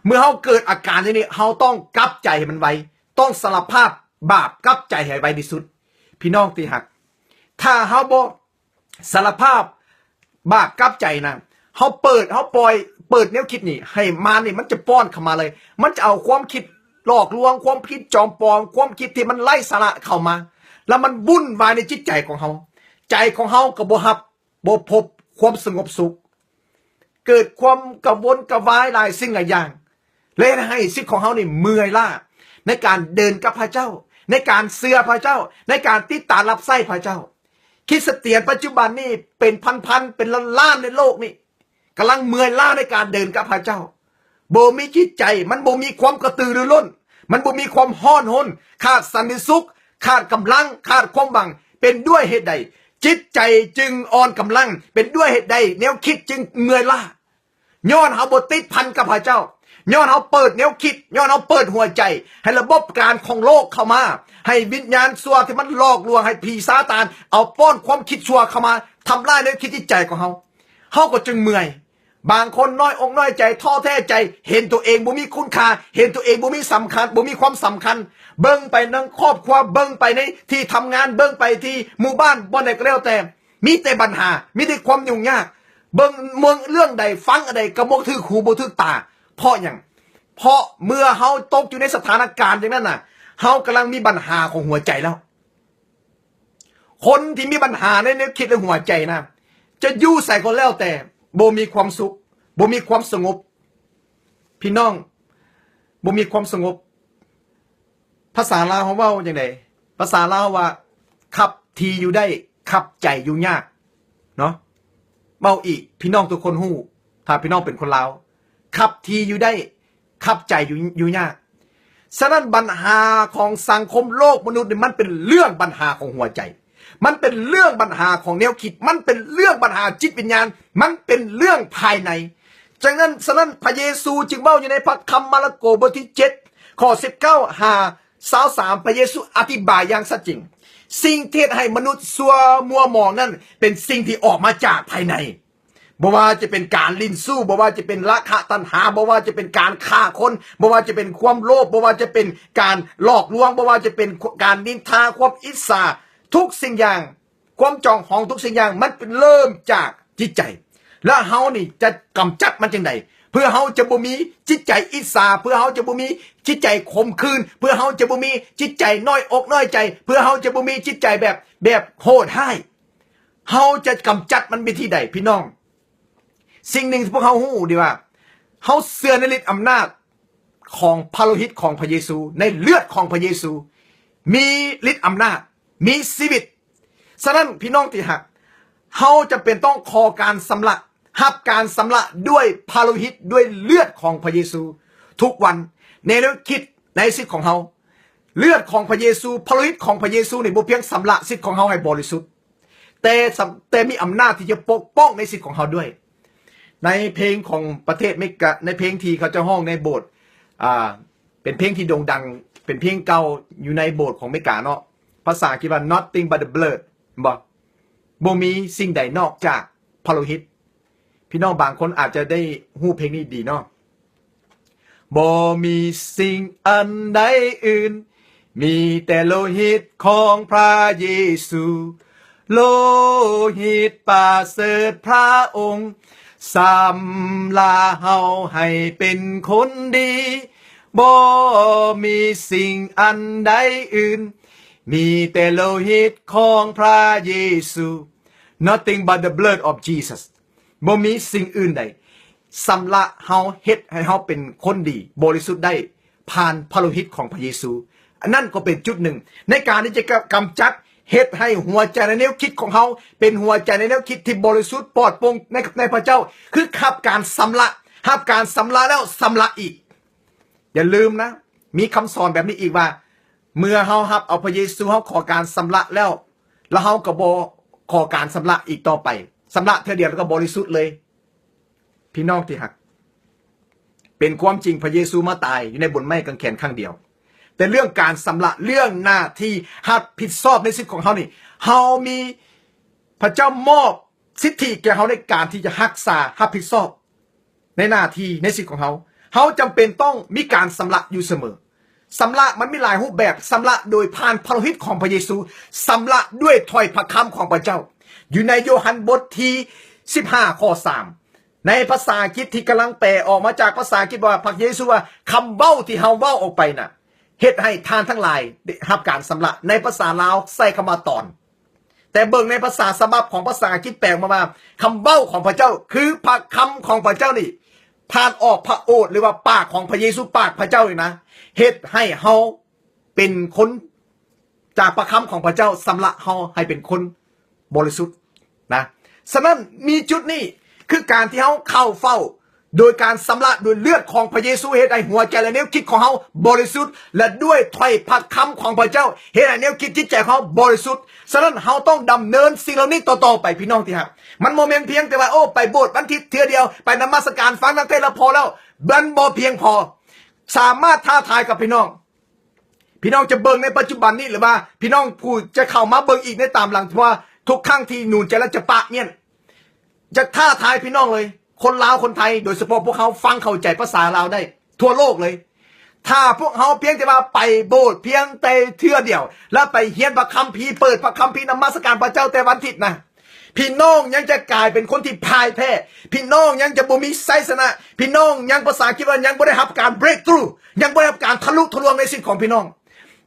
ເມື່ອເຮົາເກີດອາການຢ່າງນີ້, ເຮົາຕ້ອງກັບໃຈໃຫ້ມັນໄວ, ຕ້ອງສາລະພາບບາບກັບໃຈໃຫ້ໄວທີ່ສຸດ. ພີ່ນ້ອງທີ່ຮັກ, ຖ້າເຮົາບໍ່ສາລະພາບບາບກັບໃຈນະ, ເຮົາເປີດ, ເຮົາປ່ອຍ, ເປີດແນວຄິດນີ້ໃຫ້ມານນີ້, ມັນຈະປ້ອນເຂົ້າມາເລີຍ. ມັນຈະເອົາຄວາມຄິດຫຼອກລວງ, ຄວາມຄິດຈອມປອມ, ຄວາມຄິດທີ່ມັນໄຮ້ສາລະເຂົ້າມາ, ແລ້ວມັນວຸ່ນວາຍໃນຈິດໃຈຂອງເຮົາ. ໃຈຂອງເຮົາກໍບໍ່ຮັບ ບໍ່ພົບຄວາມສະຫງົບສຸກ, ເກີດຄວາມກະວົນກະວາຍຫຼາຍສິ່ງຫຼາຍຢ່າງ, ແລະ ເຮັດໃຫ້ຊີວິດຂອງເຮົານີ້ເມື່ອຍລ້າໃນການເດີນກັບພະເຈົ້າ, ໃນການເຊື່ອພະເຈົ້າ, ໃນການຕິດຕາມຮັບໃຊ້ພະເຈົ້າ. ຄຣິສຕຽນປັດຈຸບັນນີ້ເປັນພັນໆ ເປັນລ້ານໆ ໃນໂລກນີ້ ກຳລັງເມື່ອຍລ້າໃນການເດີນກັບພະເຈົ້າ. ບໍ່ມີຈິດໃຈ, ມັນບໍ່ມີຄວາມກະຕືລືລົ້ນ, ມັນບໍ່ມີຄວາມຮ້ອນຮົນ, ຂາດສັນຕິສຸກ, ຂາດກຳລັງ, ຂາດຄວາມຫວັງ. ເປັນດ້ວຍເຫດໃດ? ຈິດໃຈຈຶ່ງອ່ອນກຳລັງ. ເປັນດ້ວຍເຫດໃດ? ແນວຄິດຈຶ່ງເມື່ອຍລ້າ. ຍ້ອນເຮົາບໍ່ຕິດພັນກັບພະເຈົ້າ. ຍ້ອນເຮົາເປີດແນວຄິດ, ຍ້ອນເຮົາເປີດຫົວໃຈໃຫ້ລະບົບການຂອງໂລກເຂົ້າມາ, ໃຫ້ວິນຍານຊົ່ວທີ່ມັນຫຼອກລວງ, ໃຫ້ຜີຊາຕານເອົາປ້ອນຄວາມຄິດຊົ່ວເຂົ້າມາທຳລາຍແນວຄິດຈິດໃຈຂອງເຮົາ. ເຮົາກໍຈຶ່ງເມື່ອຍ. ບາງຄົນນ້ອຍອົກນ້ອຍໃຈ, ທໍ້ແທ້ໃຈ, ເຫັນຕົວເອງບໍ່ມີຄຸນຄ່າ, ເຫັນຕົວເອງບໍ່ມີສຳຄັນ, ບໍ່ມີຄວາມສຳຄັນ. ເບິ່ງໄປໃນຄອບຄົວ, ເບິ່ງໄປໃນທີ່ທຳງານ, ເບິ່ງໄປທີ່ໝູ່ບ້ານ, ບ່ອນໃດກໍແລ້ວແຕ່, ມີແຕ່ບັນຫາ, ມີແຕ່ຄວາມຫຍຸ້ງຍາກ. ເບິ່ງ, ເບິ່ງເລື່ອງໃດ, ຟັງອັນໃດກໍບໍ່ຖືກຫູ, ບໍ່ຖືກຕາ. ເພາະຫຍັງ? ເພາະເມື່ອເຮົາຕົກຢູ່ໃນສະຖານະການຢ່າງນັ້ນນະ, ເຮົາກຳລັງມີບັນຫາຂອງຫົວໃຈແລ້ວ. ຄົນທີ່ມີບັນຫາໃນແນວຄິດ ແລະ ຫົວໃຈນະ, ຈະຢູ່ໃສກໍແລ້ວແຕ່ ບໍ່ມີຄວາມສຸກ, ບໍ່ມີຄວາມສະຫງົບ. ພີ່ນ້ອງ, ບໍ່ມີຄວາມສະຫງົບ. ພາສາລາວເຮົາເວົ້າຈັ່ງໃດ? ພາສາລາວວ່າ ຂັບຖີ່ຢູ່ໄດ້, ຂັບໃຈຢູ່ຍາກ ເນາະ. ເວົ້າອີກ, ພີ່ນ້ອງທຸກຄົນຮູ້, ຖ້າພີ່ນ້ອງເປັນຄົນລາວ, ຂັບຖີ່ຢູ່ໄດ້, ຂັບໃຈຢູ່, ຢູ່ຍາກ. ສະນັ້ນ ບັນຫາຂອງສັງຄົມໂລກມະນຸດນີ້ ມັນເປັນເລື່ອງບັນຫາຂອງຫົວໃຈ, ມັນເປັນເລື່ອງບັນຫາຂອງແນວຄິດ, ມັນເປັນເລື່ອງບັນຫາຈິດວິນຍານ, ມັນເປັນເລື່ອງພາຍໃນ. ຈັ່ງນັ້ນ, ສະນັ້ນ ພະເຢຊູຈຶ່ງເວົ້າຢູ່ໃນພະຄຳມາລະໂກ ບົດທີເຈັດ ຂໍ້ສິບເກົ້າຫາຊາວສາມ, ພະເຢຊູອະທິບາຍຢ່າງຊັດເຈນ, ສິ່ງທີ່ເຮັດໃຫ້ມະນຸດຊົ່ວມົວໝອງນັ້ນ ເປັນສິ່ງທີ່ອອກມາຈາກພາຍໃນ. ບໍ່ວ່າຈະເປັນການຫຼິ້ນຊູ້, ບໍ່ວ່າຈະເປັນລາຄະຕັນຫາ, ບໍ່ວ່າຈະເປັນການຂ້າຄົນ, ບໍ່ວ່າຈະເປັນຄວາມໂລບ, ບໍ່ວ່າຈະເປັນການຫຼອກລວງ, ບໍ່ວ່າຈະເປັນການນິນທາ, ຄວາມອິດສາ, ທຸກສິ່ງຢ່າງ, ຄວາມຈອງຫອງ, ທຸກສິ່ງຢ່າງ ມັນເລີ່ມຈາກຈິດໃຈ. ແລະ ເຮົານີ້ຈະກຳຈັດມັນຈັ່ງໃດ? ເພື່ອເຮົາຈະບໍ່ມີຈິດໃຈອິດສາ, ເພື່ອເຮົາຈະບໍ່ມີຈິດໃຈຂົມຂືນ, ເພື່ອເຮົາຈະບໍ່ມີຈິດໃຈນ້ອຍອົກນ້ອຍໃຈ, ເພື່ອເຮົາຈະບໍ່ມີຈິດໃຈແບບ, ແບບໂຫດຮ້າຍ. ເຮົາຈະກຳຈັດມັນວິທີໃດ ພີ່ນ້ອງ? ສິ່ງໜຶ່ງທີ່ພວກເຮົາຮູ້ດີວ່າ ເຮົາເຊື່ອໃນລິດອຳນາດຂອງພະໂລຫິດຂອງພະເຢຊູ, ໃນເລືອດຂອງພະເຢຊູ ມີລິດອຳນາດ, ມີຊີວິດ. ສະນັ້ນ ພີ່ນ້ອງທີ່ຮັກ, ເຮົາຈຳເປັນຕ້ອງຂໍການຊຳລະ, ຮັບການຊຳລະດ້ວຍພະໂລຫິດ, ດ້ວຍເລືອດຂອງພະເຢຊູ ທຸກວັນ ໃນແນວຄິດ, ໃນຊີວິດຂອງເຮົາ. ເລືອດຂອງພະເຢຊູ, ພະໂລຫິດຂອງພະເຢຊູນີ້ ບໍ່ພຽງຊຳລະສິດຂອງເຮົາໃຫ້ບໍລິສຸດ, ແຕ່ສຳ ແຕ່ມີອຳນາດທີ່ຈະປົກປ້ອງໃນສິດຂອງເຮົາດ້ວຍ. ໃນເພງຂອງປະເທດເມກາ ໃນເພງທີ່ເຂົາເຈົ້າຮ້ອງໃນໂບດ ອ່າ ເປັນເພງທີ່ໂດ່ງດັງ ເປັນເພງເກົ່າຢູ່ໃນໂບດຂອງເມກາເນາະ ພາສາອັງກິດວ່າ Nothing but the blood ເຫັນບໍ່? ບໍ່ມີສິ່ງໃດນອກຈາກພະໂລຫິດ. ພີ່ນ້ອງບາງຄົນອາດຈະໄດ້ຮູ້ເພງນີ້ດີເນາະ. ບໍ່ມີສິ່ງອັນໃດອື່ນ ມີແຕ່ໂລຫິດຂອງພະເຢຊູ. ໂລຫິດປະເສີດພະອົງ ຊຳລະເຮົາໃຫ້ເປັນຄົນດີ. ບໍ່ມີສິ່ງອັນໃດອື່ນ ມີແຕ່ໂລຫິດຂອງພະເຢຊູ. Nothing but the blood of Jesus. ບໍ່ມີສິ່ງອື່ນໃດຊຳລະເຮົາ ເຮັດໃຫ້ເຮົາເປັນຄົນດີ ບໍລິສຸດໄດ້ ຜ່ານພະໂລຫິດຂອງພະເຢຊູ. ອັນນັ້ນກໍເປັນຈຸດໜຶ່ງໃນການທີ່ຈະກຳ ກຳຈັດ ເຮັດໃຫ້ຫົວໃຈ ແລະ ແນວຄິດຂອງເຮົາ ເປັນຫົວໃຈ ແລະ ແນວຄິດທີ່ບໍລິສຸດປອດໂປ່ງໃນ ໃນພະເຈົ້າ ຄືຮັບການຊຳລະ ຮັບການຊຳລະແລ້ວຊຳລະອີກ. ຢ່າລືມນະ ມີຄຳສອນແບບນີ້ອີກວ່າ ເມື່ອເຮົາຮັບເອົາພະເຢຊູ ເຮົາຂໍການຊຳລະແລ້ວ ແລ້ວເຮົາກໍບໍ່ຂໍການຊຳລະອີກຕໍ່ໄປ ຊຳລະເທື່ອດຽວແລ້ວກໍບໍລິສຸດເລີຍ. ພີ່ນ້ອງທີ່ຮັກ ເປັນຄວາມຈິງ ພະເຢຊູມາຕາຍຢູ່ໃນບົນໄມ້ກາງແຂນຄັ້ງດຽວ ແຕ່ເລື່ອງການຊຳລະ ເລື່ອງໜ້າທີ່ຮັບຜິດຊອບໃນຊີວິດຂອງເຮົານີ້ ເຮົາມີ ພະເຈົ້າມອບສິດທິແກ່ເຮົາໃນການທີ່ຈະຮັກສາ ຮັບຜິດຊອບໃນໜ້າທີ່ໃນຊີວິດຂອງເຮົາ. ເຮົາຈຳເປັນຕ້ອງມີການຊຳລະຢູ່ສະເໝີ. ຊຳລະມັນມີຫຼາຍຮູບແບບ, ຊຳລະໂດຍຜ່ານພະໂລຫິດຂອງພະເຢຊູ, ຊຳລະດ້ວຍຖ້ອຍພະຄຳຂອງພະເຈົ້າ. ຢູ່ໃນໂຍຮັນບົດທີສິບຫ້າ ຂໍ້ສາມ ໃນພາສາອັງກິດທີ່ກຳລັງແປອອກມາຈາກພາສາອັງກິດວ່າ ພະເຢຊູວ່າ ຄຳເວົ້າທີ່ເຮົາເວົ້າອອກໄປນະ ເຮັດໃຫ້ທ່ານທັງຫຼາຍໄດ້ຮັບການຊຳລະ. ໃນພາສາລາວໃສ່ຄຳວ່າຕອນ. ແຕ່ເບິ່ງໃນພາສາສະບັບຂອງພາສາອັງກິດແປອອກມາວ່າ ຄຳເວົ້າຂອງພະເຈົ້າ ຄືພະຄຳຂອງພະເຈົ້ານີ້ ຜ່ານອອກພະໂອດ ຫຼືວ່າປາກຂອງພະເຢຊູ ປາກພະເຈົ້ານີ້ນະ ເຮັດໃຫ້ເຮົາເປັນຄົນ ຈາກພະຄຳຂອງພະເຈົ້າຊຳລະເຮົາໃຫ້ເປັນຄົນບໍລິສຸດນະ. ສະນັ້ນ ມີຈຸດນີ້ ຄືການທີ່ເຮົາເຂົ້າເຝົ້າ ໂດຍການຊຳລະໂດຍເລືອດຂອງພະເຢຊູ ເຮັດໃຫ້ຫົວໃຈ ແລະ ແນວຄິດຂອງເຮົາບໍລິສຸດ ແລະ ດ້ວຍຖ້ອຍພະຄຳຂອງພະເຈົ້າ ເຮັດໃຫ້ແນວຄິດຈິດໃຈຂອງເຮົາບໍລິສຸດ. ສະນັ້ນ ເຮົາຕ້ອງດຳເນີນສິ່ງເຫຼົ່ານີ້ຕໍ່ໆໄປ ພີ່ນ້ອງທີ່ຮັກ. ມັນບໍ່ແມ່ນພຽງແຕ່ວ່າ ໂອ້ ໄປໂບດວັນທິດເທື່ອດຽວ, ໄປນະມັດສະການຟັງນັກເທດແລ້ວພໍແລ້ວ, ມັນບໍ່ພຽງພໍ. ສາມາດທ້າທາຍກັບພີ່ນ້ອງ, ພີ່ນ້ອງຈະເບິ່ງໃນປັດຈຸບັນນີ້ ຫຼືວ່າພີ່ນ້ອງຜູ້ຈະເຂົ້າມາເບິ່ງອີກໃນຕາມຫຼັງ, ເພາະວ່າທຸກຄັ້ງທີ່ໜູນໃຈແລ້ວຈະປະມ້ຽນ, ຈະທ້າທາຍພີ່ນ້ອງເລີຍ, ຄົນລາວ ຄົນໄທ ໂດຍສະເພາະພວກເຮົາຟັງເຂົ້າໃຈພາສາລາວໄດ້ທົ່ວໂລກເລີຍ. ຖ້າພວກເຮົາພຽງແຕ່ວ່າໄປໂບດພຽງແຕ່ເທື່ອດຽວ ແລ້ວໄປຮຽນພະຄຳພີ, ເປີດພະຄຳພີ, ນະມັດສະການພະເຈົ້າແຕ່ວັນທິດນະ, ພີ່ນ້ອງຍັງຈະກາຍເປັນຄົນທີ່ພ່າຍແພ້, ພີ່ນ້ອງຍັງຈະບໍ່ມີໄຊຊະນະ, ພີ່ນ້ອງຍັງ ພາສາອັງກິດວ່າ ຍັງບໍ່ໄດ້ຮັບການ breakthrough, ຍັງບໍ່ໄດ້ຮັບການທະລຸທະລວງໃນຊີວິດຂອງພີ່ນ້ອງ.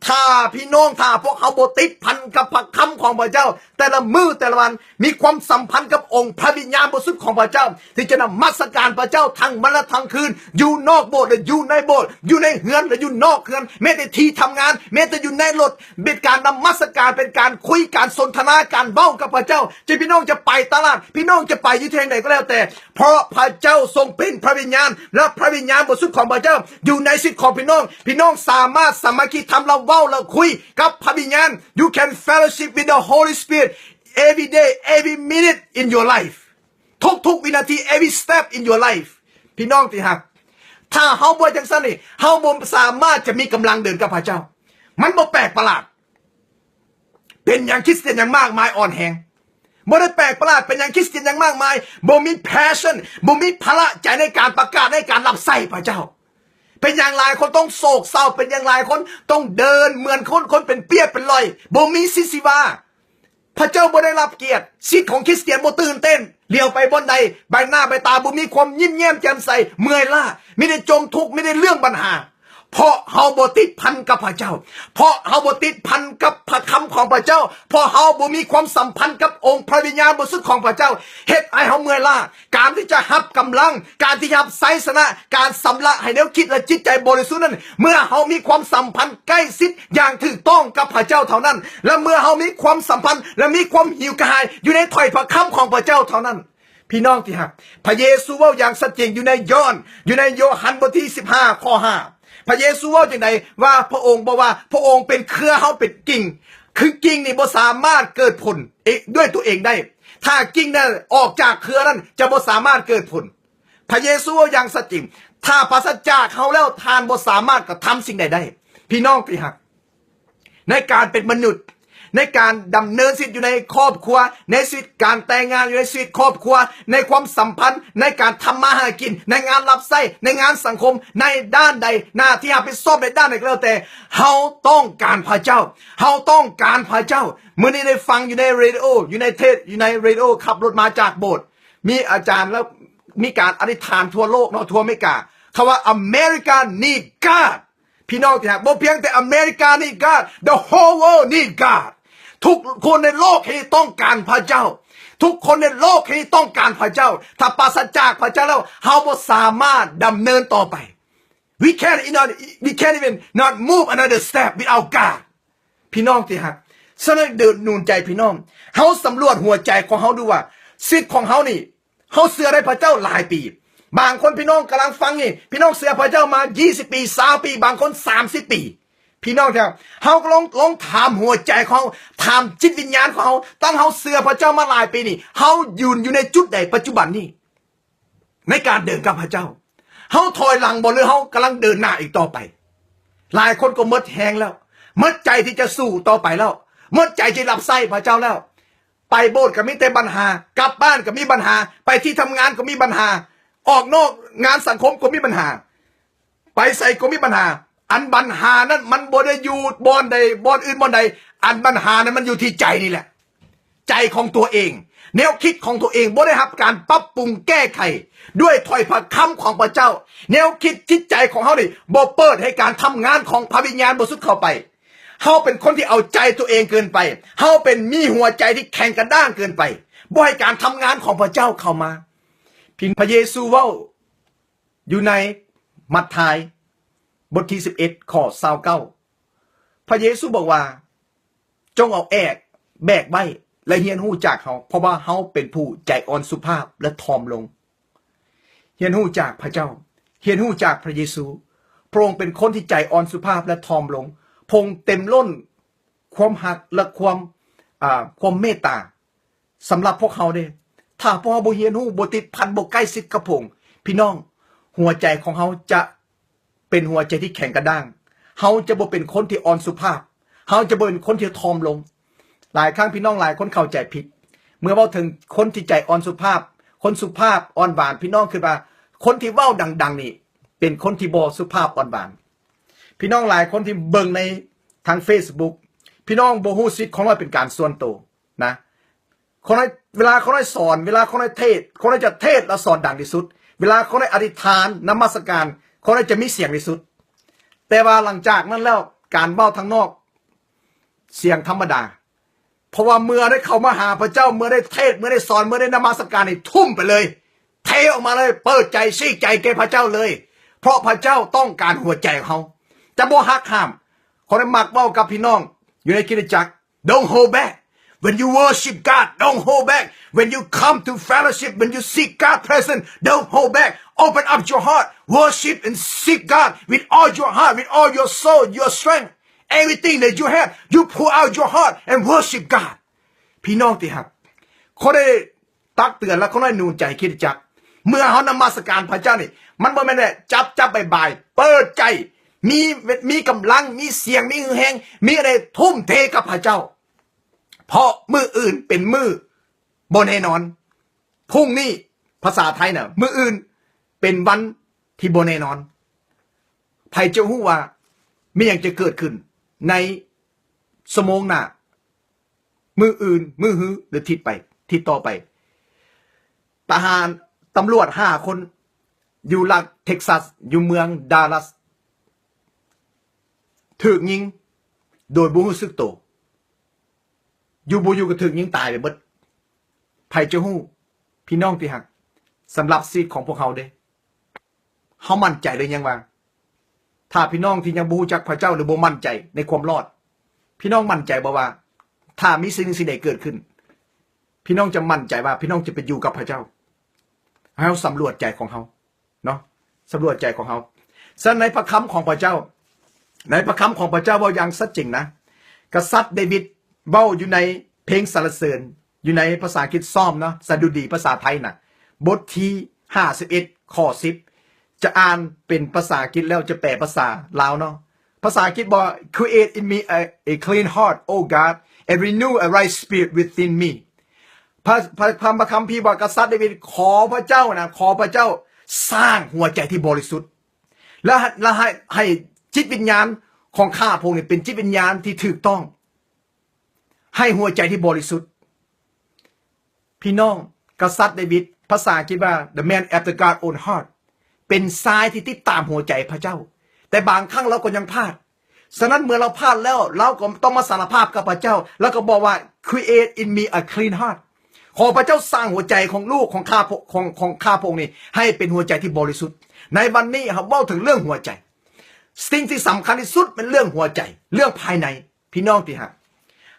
ຖ້າພີ່ນ້ອງ, ຖ້າພວກເຮົາບໍ່ຕິດພັນກັບພະຄຳຂອງພະເຈົ້າ ແຕ່ລະມື້ແຕ່ລະວັນ, ມີຄວາມສຳພັນກັບອົງພະວິນຍານບໍລິສຸດຂອງພະເຈົ້າ ທີ່ຈະນະມັດສະການພະເຈົ້າທັງວັນ ແລະ ທັງຄືນ, ຢູ່ນອກໂບດ ແລະ ຢູ່ໃນໂບດ, ຢູ່ໃນເຮືອນ ແລະ ຢູ່ນອກເຮືອນ, ແມ້ແຕ່ທີ່ທຳງານ, ແມ້ແຕ່ຢູ່ໃນລົດ, ເປັນການນະມັດສະການ, ເປັນການຄຸຍ, ການສົນທະນາ, ການເວົ້າກັບພະເຈົ້າ. ຈະພີ່ນ້ອງຈະໄປຕະຫຼາດ, ພີ່ນ້ອງຈະໄປຢູ່ທີ່ແຫ່ງໃດກໍແລ້ວແຕ່, ເພາະພະເຈົ້າຊົງເປັນພະວິນຍານ ແລະ ພະວິນຍານບໍລິສຸດຂອງພະເຈົ້າຢູ່ໃນຊີວິດຂອງພີ່ນ້ອງ. ພີ່ນ້ອງສາມາດສາມັກຄີທຳ ແລະ ເວົ້າ ແລະ ຄຸຍກັບພະວິນຍານ. You can fellowship with the Holy Spirit every day, every minute in your life. ທຸກໆວິນາທີ, every step in your life. ພີ່ນ້ອງທີ່ຮັກ, ຖ້າເຮົາບໍ່ເຮັດຈັ່ງຊັ້ນນີ້, ເຮົາບໍ່ສາມາດຈະມີກຳລັງເດີນກັບພະເຈົ້າ. ມັນບໍ່ແປກປະຫຼາດ ເປັນຫຍັງຄຣິສຕຽນຍັງມາກມາຍອ່ອນແຮງ? ບໍ່ໄດ້ແປກປະຫຼາດ. ເປັນຫຍັງຄຣິສຕຽນຍັງມາກມາຍບໍ່ມີ passion, ບໍ່ມີພະລະໃຈໃນການປະກາດ, ໃນການຮັບໃຊ້ພະເຈົ້າ? ເປັນຫຍັງຫຼາຍຄົນຕ້ອງໂສກເສົ້າ? ເປັນຫຍັງຫຼາຍຄົນຕ້ອງເດີນເໝືອນຄົນ, ຄົນເປັນເປັນລ້ອຍ, ບໍ່ມີຊີວິດຊີວາ? ພະເຈົ້າບໍ່ໄດ້ຮັບກຽດ. ຊີວິດຂອງຄຣິສຕຽນບໍ່ຕື່ນເຕັ້ນ. ຫຼຽວໄປບ່ອນໃດ, ໃບໜ້າໃບຕາບໍ່ມີຄວາມຍິ້ມແຍ້ມແຈ່ມໃສ, ເມື່ອຍລ້າ, ມີແຕ່ຈົ່ມທຸກ, ມີແຕ່ເລື່ອງບັນຫາ. ເພາະເຮົາບໍ່ຕິດພັນກັບພະເຈົ້າ, ເພາະເຮົາບໍ່ຕິດພັນກັບພະຄຳຂອງພະເຈົ້າ, ເພາະເຮົາບໍ່ມີຄວາມສຳພັນກັບອົງພະວິນຍານບໍລິສຸດຂອງພະເຈົ້າ, ເຮັດໃຫ້ເຮົາເມື່ອຍລ້າ. ການທີ່ຈະຮັບກຳລັງ, ການທີ່ຈະຮັບໄຊຊະນະ, ການຊຳລະໃຫ້ແນວຄິດ ແລະ ຈິດໃຈບໍລິສຸດນັ້ນ, ເມື່ອເຮົາມີຄວາມສຳພັນໃກ້ຊິດຢ່າງຖືກຕ້ອງກັບພະເຈົ້າເທົ່ານັ້ນ, ແລະ ເມື່ອເຮົາມີຄວາມສຳພັນ ແລະ ມີຄວາມຫິວກະຫາຍຢູ່ໃນຖ້ອຍພະຄຳຂອງພະເຈົ້າເທົ່ານັ້ນ. ພີ່ນ້ອງທີ່ຮັກ, ພະເຢຊູເວົ້າຢ່າງຊັດເຈນຢູ່ໃນຢອນ, ຢູ່ໃນໂຍຮັນບົດທີສິບຫ້າ ຂໍ້ຫ້າ. ພະເຢຊູເວົ້າຈັ່ງໃດ? ວ່າພະອົງບອກວ່າ ພະອົງເປັນເຄືອ, ເຮົາເປັນກິ່ງ. ຄືກິ່ງນີ້ບໍ່ສາມາດເກີດຜົນເອງ ດ້ວຍຕົວເອງໄດ້. ຖ້າກິ່ງນັ້ນອອກຈາກເຄືອນັ້ນ ຈະບໍ່ສາມາດເກີດຜົນ. ພະເຢຊູເວົ້າຢ່າງຊັດເຈນ, ຖ້າປາສະຈາກເຮົາແລ້ວ ທ່ານບໍ່ສາມາດກະທຳສິ່ງໃດໄດ້. ພີ່ນ້ອງທີ່ຮັກ, ໃນການເປັນມະນຸດ, ໃນການດຳເນີນຊີວິດຢູ່ໃນຄອບຄົວ, ໃນຊີວິດການແຕ່ງງານ, ຢູ່ໃນຊີວິດຄອບຄົວ, ໃນຄວາມສຳພັນ, ໃນການທຳມາຫາກິນ, ໃນງານຮັບໃຊ້, ໃນງານສັງຄົມ, ໃນດ້ານໃດ, ໜ້າທີ່ຮັບຜິດຊອບໃນດ້ານໃດກໍແລ້ວແຕ່, ເຮົາຕ້ອງການພະເຈົ້າ. ເຮົາຕ້ອງການພະເຈົ້າ. ມື້ນີ້ໄດ້ຟັງຢູ່ໃນເຣດິໂອ, ຢູ່ໃນເທດ, ຢູ່ໃນເຣດິໂອ, ຂັບລົດມາຈາກໂບດ, ມີອາຈານແລ້ວມີການອະທິຖານທົ່ວໂລກເນາະ, ທົ່ວອາເມລິກາ, ເຂົາວ່າ America need God. ພີ່ນ້ອງທີ່ຮັກ, ບໍ່ພຽງແຕ່ອາເມລິກາ need God, the whole world need God. ທຸກຄົນໃນໂລກແຫ່ງນີ້ຕ້ອງການພະເຈົ້າ. ທຸກຄົນໃນໂລກແຫ່ງນີ້ຕ້ອງການພະເຈົ້າ. ຖ້າປາສະຈາກພະເຈົ້າແລ້ວ, ເຮົາບໍ່ສາມາດດຳເນີນຕໍ່ໄປ. We can't, you know, we can't even not move another step without God. ພີ່ນ້ອງທີ່ຮັກ, ສະນັ້ນເດີນໜູນໃຈພີ່ນ້ອງ, ເຮົາສຳຫຼວດຫົວໃຈຂອງເຮົາດູວ່າ ຊີວິດຂອງເຮົານີ້ ເຮົາເຊື່ອໃນພະເຈົ້າຫຼາຍປີ. ບາງຄົນພີ່ນ້ອງກຳລັງຟັງນີ້, ພີ່ນ້ອງເຊື່ອພະເຈົ້າມາ ຊາວປີ, ບາງຄົນ ສາມສິບປີ. ພີ່ນ້ອງທີ່ຮັກ, ເຮົາກໍລອງ, ລອງຖາມຫົວໃຈຂອງເຮົາ, ຖາມຈິດວິນຍານຂອງເຮົາ, ຕັ້ງເຮົາເຊື່ອພະເຈົ້າມາຫຼາຍປີນີ້, ເຮົາຢືນຢູ່ໃນຈຸດໃດປັດຈຸບັນນີ້ ໃນການເດີນກັບພະເຈົ້າ? ເຮົາຖອຍຫຼັງບໍ່ ຫຼືເຮົາກຳລັງເດີນໜ້າອີກຕໍ່ໄປ? ຫຼາຍຄົນກໍໝົດແຮງແລ້ວ, ໝົດໃຈທີ່ຈະສູ້ຕໍ່ໄປແລ້ວ, ໝົດໃຈທີ່ຮັບໃຊ້ພະເຈົ້າແລ້ວ. ໄປໂບດກໍມີແຕ່ບັນຫາ, ກັບບ້ານກໍມີບັນຫາ, ໄປທີ່ທຳງານກໍມີບັນຫາ, ອອກນອກງານສັງຄົມກໍມີບັນຫາ, ໄປໃສກໍມີບັນຫາ. ອັນບັນຫານັ້ນມັນບໍ່ໄດ້ຢູ່ບ່ອນໃດ, ບ່ອນອື່ນບ່ອນໃດ, ອັນບັນຫານັ້ນມັນຢູ່ທີ່ໃຈນີ້ແຫຼະ. ໃຈຂອງຕົວເອງ, ແນວຄິດຂອງຕົວເອງບໍ່ໄດ້ຮັບການປັບປຸງແກ້ໄຂດ້ວຍຖ້ອຍພະຄຳຂອງພະເຈົ້າ. ແນວຄິດຈິດໃຈຂອງເຮົານີ້ບໍ່ເປີດໃຫ້ການທຳງານຂອງພະວິນຍານບໍລິສຸດເຂົ້າໄປ. ເຮົາເປັນຄົນທີ່ເອົາໃຈຕົວເອງເກີນໄປ. ເຮົາເປັນມີຫົວໃຈທີ່ແຂງກະດ້າງເກີນໄປ, ບໍ່ໃຫ້ການທຳງານຂອງພະເຈົ້າເຂົ້າມາ. ພະເຢຊູເວົ້າຢູ່ໃນມັດທາຍ ບົດທີສິບເອັດ ຂໍ້ຊາວເກົ້າ ພະເຢຊູບອກວ່າ, ຈົ່ງເອົາແອກແບກໄວ້ ແລະ ຮຽນຮູ້ຈາກເຮົາ, ເພາະວ່າເຮົາເປັນຜູ້ໃຈອ່ອນສຸພາບ ແລະ ຖ່ອມລົງ. ຮຽນຮູ້ຈາກພະເຈົ້າ, ຮຽນຮູ້ຈາກພະເຢຊູ. ພະອົງເປັນຄົນທີ່ໃຈອ່ອນສຸພາບ ແລະ ຖ່ອມລົງ. ພະອົງເຕັມລົ້ນຄວາມຮັກ ແລະ ຄວາມ, ອາ, ຄວາມເມດຕາ ສຳລັບພວກເຮົາເດ້. ຖ້າພວກເຮົາບໍ່ຮຽນຮູ້, ບໍ່ຕິດພັນ, ບໍ່ໃກ້ຊິດກັບພະອົງ, ພີ່ນ້ອງ, ຫົວໃຈຂອງເຮົາຈະເປັນຫົວໃຈທີ່ແຂງກະດ້າງ. ເຮົາຈະບໍ່ເປັນຄົນທີ່ອ່ອນສຸພາບ. ເຮົາຈະບໍ່ເປັນຄົນທີ່ຖ່ອມລົງ. ຫຼາຍຄັ້ງພີ່ນ້ອງຫຼາຍຄົນເຂົ້າໃຈຜິດ. ເມື່ອເວົ້າເຖິງຄົນທີ່ໃຈອ່ອນສຸພາບ, ຄົນສຸພາບອ່ອນຫວານ, ພີ່ນ້ອງຄິດວ່າຄົນທີ່ເວົ້າດັງໆນີ້ເປັນຄົນທີ່ບໍ່ສຸພາບອ່ອນຫວານ. ພີ່ນ້ອງຫຼາຍຄົນທີ່ເບິ່ງໃນທາງເຟສບຸກ, ພີ່ນ້ອງບໍ່ຮູ້ສິດຂອງເຮົາເປັນການສ່ວນໂຕນະ. ຂອງນ້ອຍ, ເວລາຂອງນ້ອຍສອນ, ເວລາຂອງນ້ອຍເທດ, ຂອງນ້ອຍຈະເທດແລ້ວສອນດັງທີ່ສຸດ. ເວລາຂອງນ້ອຍອະທິຖານ, ນະມັດສະການ, ຂອງນ້ອຍຈະມີສຽງທີ່ສຸດ. ແຕ່ວ່າຫຼັງຈາກນັ້ນແລ້ວ, ການເວົ້າທາງນອກ, ສຽງທຳມະດາ. ເພາະວ່າເມື່ອໄດ້ເຂົ້າມາຫາພະເຈົ້າ, ເມື່ອໄດ້ເທດ, ເມື່ອໄດ້ສອນ, ເມື່ອໄດ້ນະມັດສະການນີ້, ທຸ່ມໄປເລີຍ. ເທອອກມາເລີຍ, ເປີດໃຈ, ຊີ້ກໃຈແກ່ພະເຈົ້າເລີຍ. ເພາະພະເຈົ້າຕ້ອງການຫົວໃຈຂອງເຮົາ. ຈະບໍ່ຫັກຫ້າມ. ຂ້ອຍໄດ້ມັກເວົ້າກັບພີ່ນ້ອງຢູ່ໃນຄຣິສຕະຈັກ. Don't hold back. When you worship God, don't hold back. When you come to fellowship, when you seek God presence, don't hold back. Open up your heart. Worship and seek God with all your heart, with all your soul, your strength. Everything that you have, you pour out your heart and worship God. ພີ່ນ້ອງທີ່ຮັກ, ຂໍໄດ້ ຕັກເຕືອນ ແລະ ຂໍໜູນໃຈຄຣິສຕະຈັກ. ເມື່ອເຮົານະມັດສະການພະເຈົ້ານີ້ ມັນບໍ່ແມ່ນແບບຈັບໆບາຍໆ, ເປີດໃຈ, ມີ ມີກຳລັງ, ມີສຽງ, ມີຫຶ່ງແຮງ, ມີອະໄລ ທຸ່ມເທກັບພະເຈົ້າ. ເພາະມື້ອື່ນເປັນມື້ບໍ່ແນ່ນອນ. ພຸ່ງນີ້, ພາສາໄທນະ, ມື້ອື່ນເປັນວັນທີ່ບໍ່ແນ່ນອນ. ໃຜຈະຮູ້ວ່າມີຫຍັງຈະເກີດຂຶ້ນໃນຊົ່ວໂມງໜ້າ? ມື້ອື່ນ, ມື້ຮື ຫຼື ທິດໄປ, ທິດຕໍ່ໄປ. ທະຫານ, ຕຳຫຼວດຫ້າຄົນ ຢູ່ລັດເທັກຊັສ, ຢູ່ເມືອງດາລັດ ຖືກຍິງໂດຍບໍ່ຮູ້ສຶກໂຕ. ຢູ່ບໍ່ຢູ່ກໍຖືກຍິງຕາຍໄປເບິດ. ໃຜຈະຮູ້, ພີ່ນ້ອງທີ່ຮັກ, ສຳລັບຊີວິດຂອງພວກເຮົາເດ້. ເຮົາໝັ້ນໃຈຫຼືຍັງວ່າ ຖ້າພີ່ນ້ອງທີ່ຍັງບໍ່ຮູ້ຈັກພະເຈົ້າ ຫຼື ບໍ່ໝັ້ນໃຈໃນຄວາມລອດ, ພີ່ນ້ອງໝັ້ນໃຈບໍ່ວ່າ ຖ້າມີສິ່ງໜຶ່ງສິ່ງໃດເກີດຂຶ້ນ, ພີ່ນ້ອງຈະໝັ້ນໃຈວ່າ ພີ່ນ້ອງຈະໄປຢູ່ກັບພະເຈົ້າ? ໃຫ້ເຮົາສຳຫຼວດໃຈຂອງເຮົາເນາະ, ສຳຫຼວດໃຈຂອງເຮົາ. ສະນັ້ນໃນພະຄຳຂອງພະເຈົ້າ, ໃນພະຄຳຂອງພະເຈົ້າເວົ້າຢ່າງຊັດເຈນນະ, ກະສັດເດວິດ ເວົ້າຢູ່ໃນເພງສັນລະເສີນ ຢູ່ໃນພາສາອັງກິດຊອມເນາະ ສະດຸດີພາສາໄທນະ ບົດທີຫ້າສິບເອັດ ຂໍ້ສິບ ຈະອ່ານເປັນພາສາອັງກິດແລ້ວຈະແປພາສາລາວເນາະ. ພາສາອັງກິດບອກວ່າ Create in me a, a clean heart, O God, and renew a right spirit within me. ພະ ພະ ພະຄຳພີວ່າ ກະສັດດາວິດ ຂໍພະເຈົ້ານະ ຂໍພະເຈົ້າສ້າງຫົວໃຈທີ່ບໍລິສຸດ ແລະ ແລະໃຫ້ ໃຫ້ຈິດວິນຍານຂອງຂ້າພະອົງນີ້ເປັນຈິດວິນຍານທີ່ຖືກຕ້ອງ ໃຫ້ຫົວໃຈທີ່ບໍລິສຸດ. ພີ່ນ້ອງ ກະສັດດາວິດ ພາສາອັງກິດວ່າ the man after God own heart ເປັນຊາຍທີ່ຕິດຕາມຫົວໃຈພະເຈົ້າ ແຕ່ບາງຄັ້ງລາວກໍຍັງພາດ. ສະນັ້ນເມື່ອລາວພາດແລ້ວ ລາວກໍຕ້ອງມາສາລະພາບກັບພະເຈົ້າ ແລ້ວກໍບອກວ່າ Create in me a clean heart ຂໍພະເຈົ້າສ້າງຫົວໃຈຂອງລູກຂອງຂ້າພະ ຂອງ ຂອງຂ້າພະອົງນີ້ ໃຫ້ເປັນຫົວໃຈທີ່ບໍລິສຸດ. ໃນວັນນີ້ເຮົາເວົ້າເຖິງເລື່ອງຫົວໃຈ. ສິ່ງທີ່ສຳຄັນທີ່ສຸດແມ່ນເລື່ອງຫົວໃຈ ເລື່ອງພາຍໃນ. ພີ່ນ້ອງທີ່ຮັກ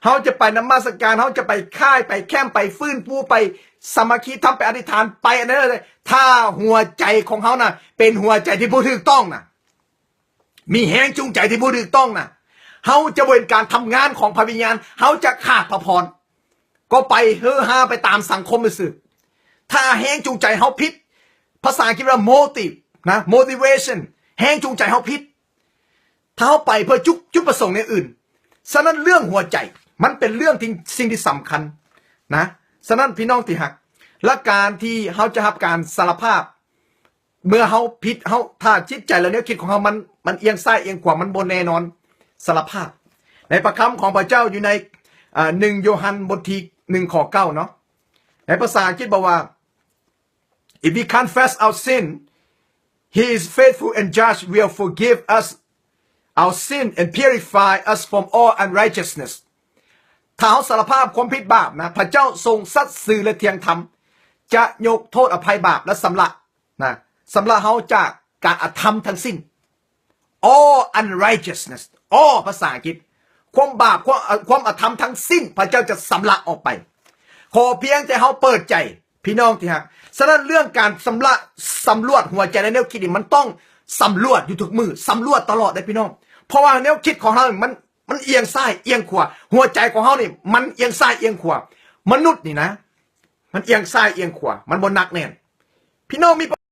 ເຮົາຈະໄປນະມັດສະການ ເຮົາຈະໄປຄ້າຍ ໄປແຄມ ໄປຟື້ນຟູ ໄປສາມັກຄີທຳ ໄປອະທິຖານ ໄປອັນໃດ ຖ້າຫົວໃຈຂອງເຮົານະ ເປັນຫົວໃຈທີ່ບໍ່ຖືກຕ້ອງນະ ມີແຮງຈູງໃຈທີ່ບໍ່ຖືກຕ້ອງນະ ເຮົາຈະບໍ່ເຫັນການທຳງານຂອງພະວິນຍານ ເຮົາຈະຂາດພະພອນ ກໍໄປເຮີຮາໄປຕາມສັງຄົມຊື່ໆ ຖ້າແຮງຈູງໃຈເຮົາຜິດ ພາສາອັງກິດວ່າ motive ນະ motivation ແຮງຈູງໃຈເຮົາຜິດ ຖ້າເຮົາໄປເພື່ອຈຸດ ຈຸດປະສົງແນວອື່ນ. ສະນັ້ນເລື່ອງຫົວໃຈມັນເປັນເລື່ອງທີ່ ສິ່ງທີ່ສຳຄັນນະ. ສະນັ້ນພີ່ນ້ອງທີ່ຮັກ ແລະ ການທີ່ເຮົາຈະຮັບການສາລະພາບ ເມື່ອເຮົາຜິດ ເຮົາ ຖ້າຈິດໃຈ ແລະ ແນວຄິດຂອງເຮົາມັນ ມັນອຽງຊ້າຍອຽງຂວາ ມັນບໍ່ແນ່ນອນ ສາລະພາບ ໃນພະຄຳຂອງພະເຈົ້າຢູ່ໃນ ອາ ໜຶ່ງໂຍຮັນ ບົດທີໜຶ່ງ ຂໍ້ເກົ້າເນາະ ໃນພາສາອັງກິດບອກວ່າ If we confess our sin, he is faithful and just, will forgive us our sin and purify us from all unrighteousness. ຖ້າເຮົາສາລະພາບຄວາມຜິດບາບນະ ພະເຈົ້າຊົງສັດຊື່ ແລະ ທ່ຽງທຳ ຈະຍົກໂທດອະໄພບາບ ແລະ ຊຳລະນະ ຊຳລະເຮົາຈາກການອະທຳທັງສິ້ນ all unrighteousness all ພາສາອັງກິດ ຄວາມບາບ ຄວາມ ຄວາມອະທຳທັງສິ້ນ ພະເຈົ້າຈະຊຳລະອອກໄປ ຂໍພຽງແຕ່ເຮົາເປີດໃຈ ພີ່ນ້ອງທີ່ຮັກ. ສະນັ້ນເລື່ອງການຊຳລະ ສຳຫຼວດຫົວໃຈ ແລະ ແນວຄິດນີ້ ມັນຕ້ອງສຳຫຼວດຢູ່ທຸກມື້ ສຳຫຼວດຕະຫຼອດເດ້ພີ່ນ້ອງ ເພາະວ່າແນວຄິດຂອງເຮົາມັນ ມັນອຽງຊ້າຍອຽງຂວາ ຫົວໃຈຂອງເຮົານີ້ມັນອຽງຊ້າຍອຽງຂວາ ມະນຸດນີ້ນະ ມັນອຽງຊ້າຍອຽງຂວາ ມັນບໍ່ໜັກແໜ້ນ. ພີ່ນ້ອງມີ